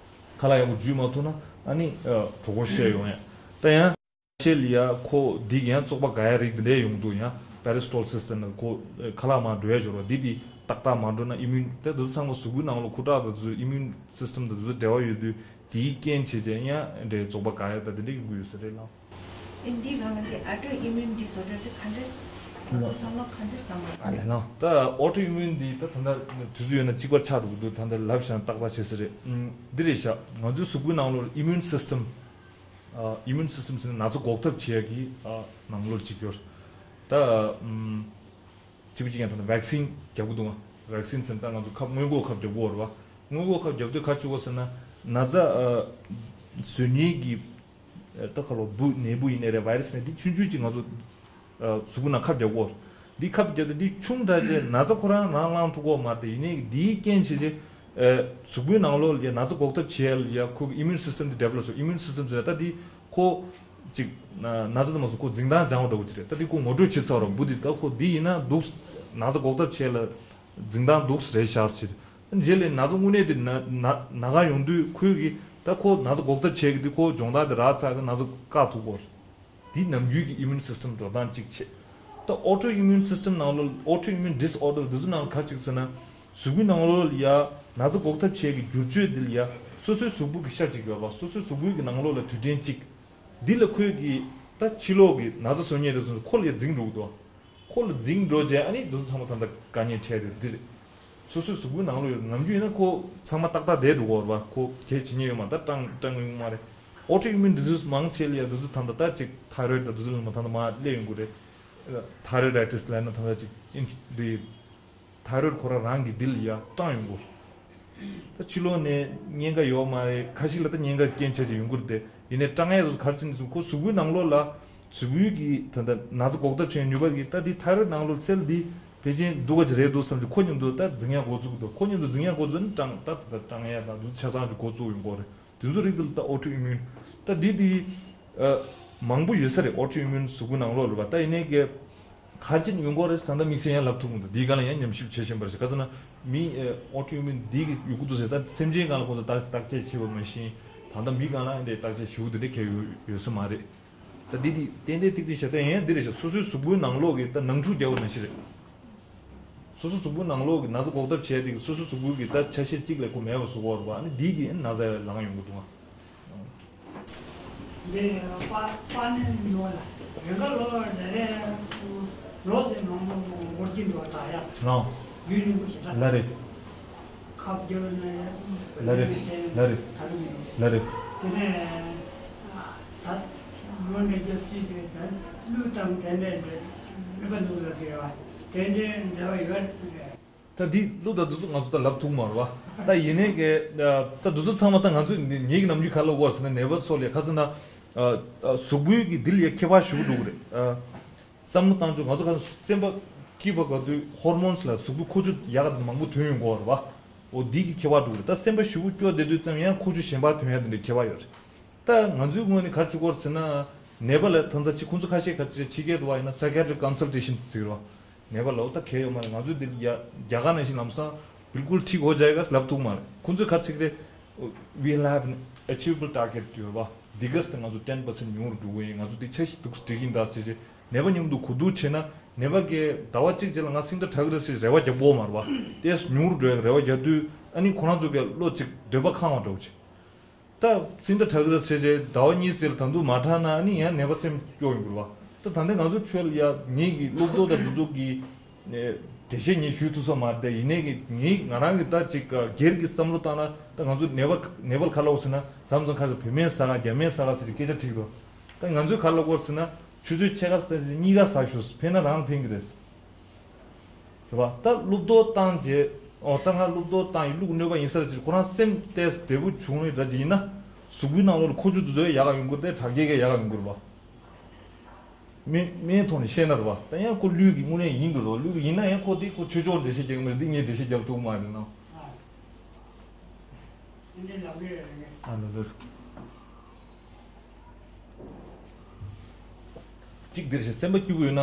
ཁ་ལག་ཡག་པོ་འཇུ་མ་ཐུབ་ན་ཨ་ནི་གྲོད་ཁོག་བཤལ་ཡོང་ཡ། ད་ཡང་ཆེད་ལ་ཡ་ཁོ་འདི་ཡང་བཙོག་པ་འགག་ཡ་རིགས་འདི་འདྲའི་ཡོང་འདུག་ཡང་peristalsis ཟེར་ན་ཁོ་ཁ་ལག་མར་འགྲོ་ཡ་འབྱོར་བ་འདི་འདི་ཏག་ཏག་མ་འགྲོ་ན་immune དེ་དུས་ཚང་མ་གཟུགས་པོའི་ནང་ལ་ཁུ་ཁྲག་དང་དུས་immune system དང་དུས་འབྲེལ་བ་ཡོད་དུས་དེའི་རྐྱེན་བྱས་ཀྱང་ཡང་འདྲའི་བཙོག་པ་འགག་ཡ་དང་དེ་འདྲའི་ཡོང་གི་ཡོད་ས་རེད་ལགས། ཨེ་འདི་གང་ལ་དེ་autoimmune disorder དེ་ག་འདྲས་ང་ཚོ་བསམ་བློ་ག་འདྲས་བཏང་དགོས། ཨ་ལས་ལགས། ད་autoimmune འདི་ད་ད་ལྟ་དུས་ཚོད་ཡོད་ན་གཅིག་པ་ཆགས་འགྲོ་གི་འདུག་ད་ལྟ་ལབ་བཞག་ན་ཏག་ཏག་བྱེད་ས་རེད། ཨུམ། འདི་རེད་ཤག་ང་ཚོའི་གཟུགས་པོའི་ནང་ལོགས་immune system ཨ་immune system ཟེར་ན་ན་ཚ་འགོག་ཐབས་བྱེད་ཡག་གི་ཨ་ནང་ལོགས་གཅིག་ཡོད། ད་ཨུམ། གཅིག་པུ་གཅིག་ཡང་ད་ནི་vaccine རྒྱབ་ཀྱི་འདུག་ང་། vaccine ཟེར་ན་ད་ང་ཚོ་ཁབ་སྔོན་འགོག་ཁབ་རྒྱབ་ཀྱི་ཡོད་རེད་བ། སྔོན་འགོག་ཁབ་རྒྱབ་དུས་ག་བྱེད་དགོས་ཟེར་ན་ན་ཚ་ཨ་བཟོ་མཁན་གྱི་ཨ་ད་ག་ལོ་འབུ་ནད་འབུ་ཡིན་ནའི་རེད། virus ནས་འདི་ཆུང་ཆུང་ཅིག་ང་ཚོ་ཨ་གཟུགས་པོ་ནང་ཁབ་རྒྱག་གོ། འདི་ཁབ་རྒྱག་དུས་འདི་ཆུང་དྲགས་རྗེས་ན་ཚ་ཁོ་རང་རང་ལངས་ཐུབ་གོ་མ་རེད། ཡིན་ནའི་འདིའི་རྐྱེན་བྱས་རྗེས་ཨ་གཟུགས་པོའི་ནང་ལོགས་ལ་ཡ་ན་ཚ་འགོག་ཐབས་བྱེད་ཡ་ལ་ཡ་ཁོ་གི་immune system འདི་develop བྱུང་། immune system ཟེར་ན་ད་འདི་ཁོ་ཅིག་ན་ཚ་དེ་མ་སོང་ཁོ་འཛིན་སྟངས་སྦྱང་བ་འདྲ་བོ་ཅིག་རེད། ད་འདི་ཁོ་ངོ་སྤྲོད་བྱེད་ཚར་བ་འབུ་འདི་ད་ཁོ་འདི་ཡིན་ན་འདུག་ན་ཚ་འགོག་ཐབས་བྱེད་ཡ་ལ་འཛིན་སྟངས་འདུག་རེད་ཤག་ཟེར། རྗེས་ལ་ན་ཚ་དངོས་གནས་དེ་ན་ན་ན་ག་ཡོང་དུས་ཁོས་གི་ད་ཁོ་ན་ཚ་འགོག་ཐབས་བྱེད་གི་དུས་ཁོ་སྦྱོང་བརྡར་དེ་རག་ཚར་གི་ན་ཚ་བཀག་ཐུབ་གོ། འདི་ནམ་རྒྱུན་གྱི་immune system འགྲོ་སྟངས་གཅིག་བྱེད། ད་autoimmune system ནང་ལོགས་autoimmune disorder འདི་ཚོ་ནང་ལ་ག་ཅིག་ཟེར་ན་གཟུགས་པོའི་ནང་ལོགས་ལ་ཡ་ན་ཚ་འགོག་ཐབས་བྱེད་གི་བསྒྱུར་བཅོས་འདི་ལ་ཡ་སོ་སོའི་གཟུགས་པོ་གི་ཤ་གཅིག་ཡོད་པ། སོ་སོའི་གཟུགས་པོའི་གི་ནང་ལོགས་ལ་དུས་དྲན་གཅིག་འདི་ལ་ཁོས་གི་ད་ཕྱི་ལོགས་གི་ན་ཚ་བཟོ་མཁན་རེད་སོང་ཁོ་ལ་ཡ་འཛིང་འགྲོ་གི་འདུག་ཁོ་ལ་འཛིང་འགྲོ་རྗེས་ཨ་ནི་འདི་ཚོ་ཚང་མ་ད་ལྟ་དཀའ་ངལ་འཕྲད་དེ་འདི་རེད། སོ་སོའི་གཟུགས་པོའི་ནང་ལོགས་ཡོད་ནམ་རྒྱུན་ཡིན་ན་ཁོ་ཚང་མ་ཏག་ཏག་བསྡད་འགྲོ་གི་ཡོད་རེད་པ། ཁོ་གལ་ཆེ་ཉེ་ཡོད་མ་ད་སྐྲངས་སྐྲངས་ཡོང་མ་རེད། autoimmune disease མང་ཆེ་ལ་ཡ་འདི་ཚོ་ད་ལྟ་ད་ཅིག་thyroid དང་འདི་ཚོ་ལ་མ་ད་ལྟ་མ་སླེབས་ཡོང་གི་རེད། thyroiditis ལབ་ན་ད་ལྟ་ཅིག་ཨིན་འདི་thyroid ཁོ་རང་རང་གི་འདི་ལ་ཡ་སྐྲངས་ཡོང་གི་རེད། ད་ཕྱི་ལོགས་ནས་གཉན་ཁ་ཡོད་མ་རེད། ཁ་ཤས་ལ་ད་གཉན་ཁ་རྐྱེན་ཆ་ཅིག་ཡོང་གི་རེད་དེ། ཡིན་ནའི་སྐྲངས་ཡས་དེ་ཚོ་ག་རེ་བྱས་ནས་སོང་ཁོ་གཟུགས་པོའི་ནང་ལོགས་ལ་གཟུགས་པོའི་གི་ད་ལྟ་ན་ཚ་འགོག་ཐབས་བྱེད་ནུས་པ་གི་ད་འདི་thyroid ནང་ལོགས་སེལ་འདི་ཕལ་ཆེར་སྡུག་ག་ཅིག་རེད་འདུག་བསམ་གྱི་ཁོ་མཉམ་དུ་ད་འཛིང་ཡ་འགོ་བཙུགས་འདུག་ཁོ་མཉམ་དུ་འཛིང་ཡ་འགོ་བཙུགས་ནི་སྐྲངས་ད་ད་ད་སྐྲངས་ཡ་དང་འདུག་ཆ་ཚང་ཅིག་འགོ་བཙུགས་ཡོང་གི་རེད། དེ་ཚོ་རིགས་དེ་ལ་ད་autoimmune ད་འདི་འདི་ཨ་མང་པོ་ཡོད་ས་རེད། autoimmune གཟུགས་པོའི་ནང་ལོགས་ལ་བ་ད་ཡིན་ནའི་གི་ག་རེ་བྱས་ནས་ཡོང་གི་རེད་ད་ལྟ་དམིགས་བསལ་ཡང་ལབ་ཐུབ་མི་འདུག་འདིའི་སྒང་ལ་ཡང་ཉམས་ཞིབ་བྱེད་བཞིན་པ་རེད། ག་ཟེར་ན་མི་ཨ་autoimmune འདི་གི་ཡོང་གི་འདུག་ཟེར་ད་སེམས་ཅན་སྒང་ལ་ཁོང་ཚོ་བརྟག་བརྟག་དཔྱད་བྱས་པ་མ་གཞི་ད་ལྟ་མི་སྒང་ལ་ཡང་འདྲའི་བརྟག་དཔྱད་ཞིབ་པོ་འདི་འདྲ་གང་ཡང་ཡོད་ཡོད་ས་མ་རེད། ད་འདི་འདི་ཏན་ཏན་ཏིག་ཏིག་བྱས་ད་ཡང་འདི་རེད་ཤག་སོ་སོའི་གཟུགས་པོའི་ནང་ལོགས་ཀྱི་ད་ནང་འཁྲུག་རྒྱག་པ་ནང་བཞིན་རེད། སོ་སོ་གཟུགས་པོའི་ནང་ལོགས་ཀྱི་ན་ཚ་འགོག་ཐབས་བྱས་ཏེ་སོ་སོ་གཟུགས་པོའི་གི་ད་ཆ་ཤས་གཅིག་ལས་ཁོ་མེད་པ་བཟོ་གི་ཡོད་རེད་པ། ཨ་ནི་འདི་གི་ན་ཚ་ལངས་ཡོང་གི་འདུག་ཨ། འདི་པ་པ་ནི་ཉོ་ལ་རེ་འགའ་ལོ་རེ་རེ་ལོ་ཟེར་མང་པོ་འགོར་གྱི་འདུག་ད་ཡ་ལོ་རྒྱུས་ཉུང་པོ་ཞིག་ད་ལ་རེད། ཁབ་རྒྱག་ནས་ལ་རེད། ལ་རེད། ད་རུང་མི་འདུག་ལ་རེད། དེ་ནས་ད་ངོ་འདྲ་རྒྱབ་ཅི་ཟེར་ད་གླུ་དང་དེ་འདྲ་འདྲ་མི་ག་འདུག་ལ་རེད་བ། དེ་འདྲའི་འབྲེལ་བ་ཡོད་རེད། ད་འདི་གླུ་དང་འདི་ཚོ་ང་ཚོ་ད་ལབ་ཐུབ་མ་རེད་བ། ད་ཡིན་ནའི་གི་ད་འདི་ཚོ་ཚང་མ་ད་ང་ཚོ་ངེད་ཀྱི་ནམ་རྒྱུན་ག་ལབ་དགོས་ཟེར་ན་ནད་པ་ཚོ་ལ་ཁ་སང་ན་གཟུགས་པོའི་གི་འདི་ལ་ཡ་ཁྱད་པར་ཞུ་གི་འདུག་རེད། བསམ་བློ་བཏང་ཆོག་ང་ཚོ་ཁ་སང་སེམས་པ་སྐྱིད་པ་ག་དུས་ཧོར་མོན་སི་ལ་གཟུགས་པོའི་ཁུ་ཆུ་ཡག་ག་དུས་མང་པོ་ཐོན་ཡོང་གི་ཡོད་རེད་བ། འོ་འདི་གི་ཁྱད་པར་འདུག་རེད། ད་སེམས་པ་ཞེ་པོ་སྐྱོ་བསྡད་དུས་ཙམ་ཡང་ཁུ་ཆུ་གཞན་པ་ཐོན་ཡ་དེ་འདྲའི་ཁྱད་པར་ཡོད་རེད། ད་ང་ཚོའི་ངོས་ནས་ག་རེ་བྱེད་དགོས་རེད་ཟེར་ན། ནད་པ་ལ་ད་ལྟ་ཅིག་ཁོང་ཚོ་ཁ་ཤས་ཁ་ཅིག་ཕྱི་རྒྱལ་དུ་བ་ཡིན་ན་psychiatric consultation ཟེར་གི་རེད་བ། ནད་པ་ལ་འོ་ད་གལ་ཡོད་མ་རེད། ང་ཚོའི་འདིར་ཡ་རྒྱ་གར་ནང་བཞིན་ལམ་སང་བིལ་ཀུལ་ཐིག་ཧོ་ཇའེ་ག་ལབ་ཐུབ་མ་རེད། ཁོང་ཚོས་ག་རེ་ཟེར་གི་རེད། We have an achievable target ཡོད་བ། འདི་ག་ས་ང་ཚོ་ten percent ཉུང་རུ་འགྲོ་གི་ཡིན། ང་ཚོ་འདི་འཆར་གཞི་འདུག་སེ་སྒྲིག་གི་ཡིན་ད་ཟེར་བྱས་ནད་པ་མཉམ་དུ་གོ་བསྡུར་བྱས་ན་ནད་པ་གིས་ཟླ་བ་གཅིག་རྗེས་ལ་ང་སིང་ཌ་དྲག་གི་རེད་ཟེར་རེ་བ་རྒྱབ་དགོས་མ་རེད་བ། དེ་ཉུང་རུ་འགྲོ་ཡག་རེ་བ་རྒྱག་དུས་ཨ་ནི་ཁོ་རང་ཚོ་གི་བློ་གཅིག་འདོད་པ་ཁེངས་པ་འདྲ་བོ་བྱས། ད་སིང་ཌ་དྲག་གི་རེད་ཟེར་བྱས་ཟླ་བ་གཉིས་ཟེར་ད་དུང་མ་དྲག་ན་ཨ་ནི་ཡང་ནད་པ་སེམས་སྐྱོ་ཡོང་གི་རེད་བ། ད་ད་ལྟ་ང་ཚོ་ཆོས་ལ་ཡ་ངེད་ཀྱི་སློབ་གྲོགས་དང་འདི་ཚོ་གི་འགྲེལ་བཤད་ངས་ཞུ་ཐུབ་ས་མ་རེད། ཡིན་ནའི་གི་ངས་ང་རང་གི་ད་ཅིག་སྒེར་གྱི་བསམ་བློ་བཏང་ན་ད་ང་ཚོ་ནད་པ་ནད་པ་ལ་ག་ལབ་དགོས་ཟེར་ན་མཚམས་མཚམས་ཁ་ཤས་བོད་སྨན་ཟ་ག་རྒྱ་སྨན་ཟ་ག་ཟེར་གྱི་སྐད་ཆ་དྲིས་འདུག་ད་ང་ཚོས་ག་ལབ་དགོས་ཟེར་ན་ཆུ་ཚོད་ཕྱེད་ཀ་ཙམ་གཉིས་ཀ་ཟ་ཤོག་ཕན་ན་རང་ལ་ཕན་གྱི་རེད། རེད་བ། ད་གླུ་བརྡོལ་བཏང་རྗེས་ཨོ་ད་ང་གླུ་བརྡོལ་བཏང་ཡིན་གླུ་གནོད་པ་ཡིན་ས་རེད་ཅེས་ཁོ་རང་སེམས་ཏོག་ཙམ་བདེ་པོ་བྱུང་ནས་འདྲ་ཅིག་ཡིན་ན་གཟུགས་པོའི་ནང་ལོགས་ལ་ཁུ་ཆུ་དེ་ཚོ་ཡག་ག་ཡོང་གི་རེད་དེ་དྲག་སྐྱེད་ཀྱི་ཡག་ག་ཡོང་གི་རེད་བ། སྨན་སྨན་ཐོག་ནས་བཤད་ན་རེད་བ། ད་ཡང་ཁོ་ལུས་ཀྱི་དངོས་གནས་ཡིན་གྱི་རེད་བ། ལུས་ཀྱི་ཡིན་ན་ཡང་ཁོ་དེ་ཁོ་ཆོས་ཕྱོགས་འགྲེལ་བཤད་རྒྱག་གི་མ་རེད། འདི་ངས་འགྲེལ་བཤད་རྒྱག་ཐུབ་མ་རེད་ནོ། ཨ་འདི་འདི། གཅིག་འདིར་བྱས་སེམས་པ་སྐྱིད་པོ་ཡོད་ན།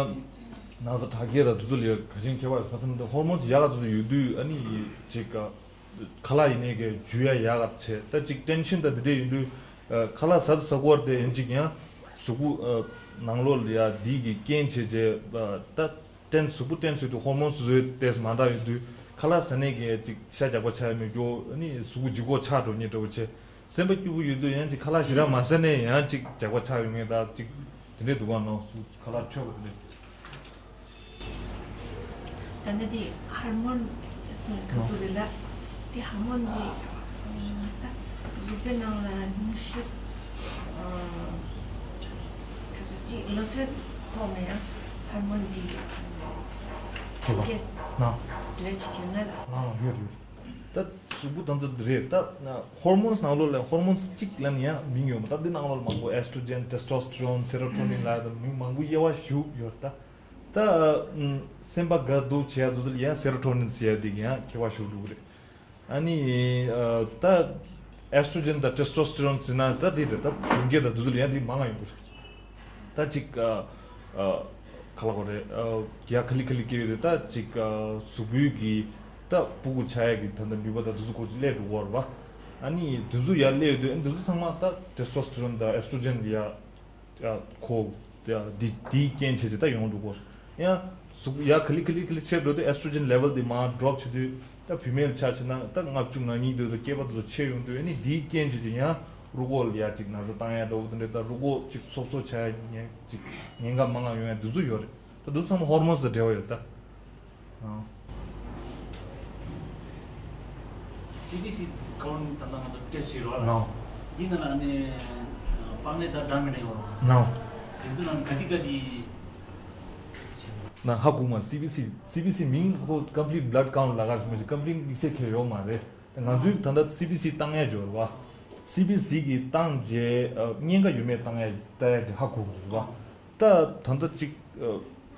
ན་ཚ་དྲག་སྐྱེད་དང་དེ་ཚོ་ལ་ཡ་ག་ཅིག་ཁྱད་པར་ཁ་སང་འདི་ཧོར་མོན་ཡག་ག་དེ་ཚོ་ཡོད་དུས་ཨ་ནི་ཅིག་ཁ་ལག་ཡིན་ནའི་གི་འཇུ་ཡ་ཡག་ག་བྱས། ད་ཅིག་ཊེན་ཤན་དང་དེ་འདྲས་ཡིན་དུས་ཁ་ལག་ཟ་དུ་ཟ་གོ་བར་དེ་ཡིན་ཅིག་ཡང་གཟུགས་པོ་ནང་ལོགས་ལ་ཡ་འདི་གི་རྐྱེན་བྱས་རྗེས་ད་ཊེན་གཟུགས་པོ་ཊེན་སི་ཡོད་དུས་ཧོར་མོན་བཟོས་ཏེ་མ་འདྲ་ཡོད་དུས་ཁ་ལག་ཟ་ནའི་གི་ཅིག་ཤ་རྒྱགས་པ་ཆགས་ཡ་མེད་རྒྱུ་ཨ་ནི་གཟུགས་པོ་ལྗིད་ཁོག་ཆགས་འགྲོ་ཉེན་འདྲ་བོ་བྱས། སེམས་པ་སྐྱིད་པོ་ཡོད་དུས་ཡང་ཅིག་ཁ་ལག་ཞེ་དྲག་མ་ཟ་ནས་ཡང་ཅིག་རྒྱགས་པ་ཆགས་ཡོང་ངེས་ད་ཅིག་དེ་འདྲས་འདུག་ག་ནོ། ཁ་ལག་འཕྲོད་པ་དེ་འདྲས། ད་ནི་དེ་ཧར་མོན་སུ་ག་ཏུ་རེ་ལ་དེ་ཧར་མོན་དེ་ད་གཟུགས་པོའི་ནང་ལ་ནུ་ཞོ་ཁ་ས་ཅིག་ལོ་ཚད་ཐོག་ནས་ཡང་ཧར་མོན་དེ་ཁེ་ལོ་ཁེ་ན་འདྲ་ཅིག་ཡོད་ན་ལ། ལ་ལ་ཡོད་ཡོད། ད་གཟུགས་པོ་དང་དུ་རེད་ད། ཧོར་མོན་སི་ནང་ལོགས་ལ་ཧོར་མོན་སི་གཅིག་ལ་ནི་ཡང་མིང་ཡོད་མ་ད་འདི་ནང་ལོགས་ལ་མང་པོ་ཨེ་སི་ཊྲོ་ཇེན་ཊེ་སི་ཊོ་སི་ཊེ་རོན་སེ་རོ་ཊོ་ནིན་ལ་ཡ་ད་མིང་མང་པོ་དབྱེ་བ་ཞུགས་ཡོད་ད། ད་སེམས་པ་དགའ་སྡུག་བྱེད་ཡ་དུ་དུ་ལ་ཡང་སེ་རོ་ཊོ་ནིན་ཟེར་ཡ་དེ་གི་ཡང་ཁྱད་པར་ཞུགས་འགྲོ་གི་རེད། ཨ་ནི་ད་ཨེ་སི་ཊྲོ་ཇེན་དང་ཊེ་སི་ཊོ་སི་ཊེ་རོན་ཟེར་ན་ད་དེ་རེད་ད་གཞོན་སྐྱེས་དང་དུ་དུ་ལ་ཡང་དེ་མང་ང་ཡོང་གི་རེད། ད་ཅིག་ཨ་ཨ་ག་ལ་གོ་རེད། ཨ་ཡ་ག་ལི་ག་ལི་སྐྱེ་ཡོད་རེད། ད་ཅིག་ཨ་གཟུགས་པོའི་གི་ད་སྤུ་གུ་ཆགས་ཡ་གི་ད་ད་ནུས་པ་ད་དུ་ཚོ་ཁོ་ཅིག་སླེབས་འགྲོ་གོ་རེད་བ། ཨ་ནི་དུ་ཚོ་ཡ་སླེབས་ཡོད་དུས་ཨ་ནི་དུ་ཚོ་ཚང་མ་ད་ཊེ་སི་ཊོ་སི་ཊེ་རོན་དང་ཨེ་སི་ཊྲོ་ཇེན་ཡ་ཡ་ཁོ་ཡ་འདི་འདིའི་རྐྱེན་བྱས་ཅིག་ད་ཡོང་འགྲོ་གོ་རེད། ཡང་གཟུགས་ཡ་ག་ལི་ག་ལི་ག་ལི་ཆེར་འགྲོ་དུས་ཨེ་སི་ཊྲོ་ཇེན་ལེ་ཝལ་དེ་མར་ཌོབ་བྱེད་དུས་ད་བུད་མེད་ལ་ཆ་བྱས་ན་ད་ལྔ་བཅུ་ང་གཉིས་དུས་ད་སྐྱེས་པ་དུ་ཚོ་ཆེ་ཡོང་དུས་ཨ་ནི་འདིའི་རྐྱེན་བྱས་ཅིག་ཡང་རུས་ཁོག་ལ་ཡ་ཅིག་ན་ཚ་བཏང་ཡ་འདྲ་བོ་དེ་འདྲ་ད་རུས་ཁོག་ཅིག་སོབ་སོབ་ཆགས་ཡ་ཉེན་ཅིག་ཉེན་ཁ་མང་ང་ཡོང་ཡ་འདི་ཚོ་ཡོད་རེད། ད་འདི་ཚང་མ་ཧོར་མོན་སི་དང་འབྲེལ་བ་ཡོད་ད། ཨང་། སི་བི་སི་ཁོང་ད་ལྟ་ང་ཚོ་ཊེ་སི་ཊི་བྱེད་རོགས་ལ། ནའོ། འདི་ནང་ལ་ནི་པགས་ནད་དང་འདྲ་མི་འདྲ་ཡོད་རོགས། ནའོ། དེ་ཚོ་ནང་ག་དི་ག་དི་ན་ཧ་གོ་མ། སི་བི་སི་སི་བི་སི་མིང་ཁོ་complete blood count ལ་ག་ཞིག་མ་ཞིག་complete དམིགས་བསལ་ཁེལ་ཡོད་མ་རེད། ང་ཚོས་ད་ལྟ་སི་བི་སི་བཏང་ཡ་འབྱོར་བ། སི་བི་སི་གི་བཏང་རྗེས་ཉེན་ཁ་ཡོད་མེད་བཏང་ཡ་ལྟ་ཡ་དེ་ཧ་གོ་དགོས་རེད་བ། ད་ད་ལྟ་ཅིག་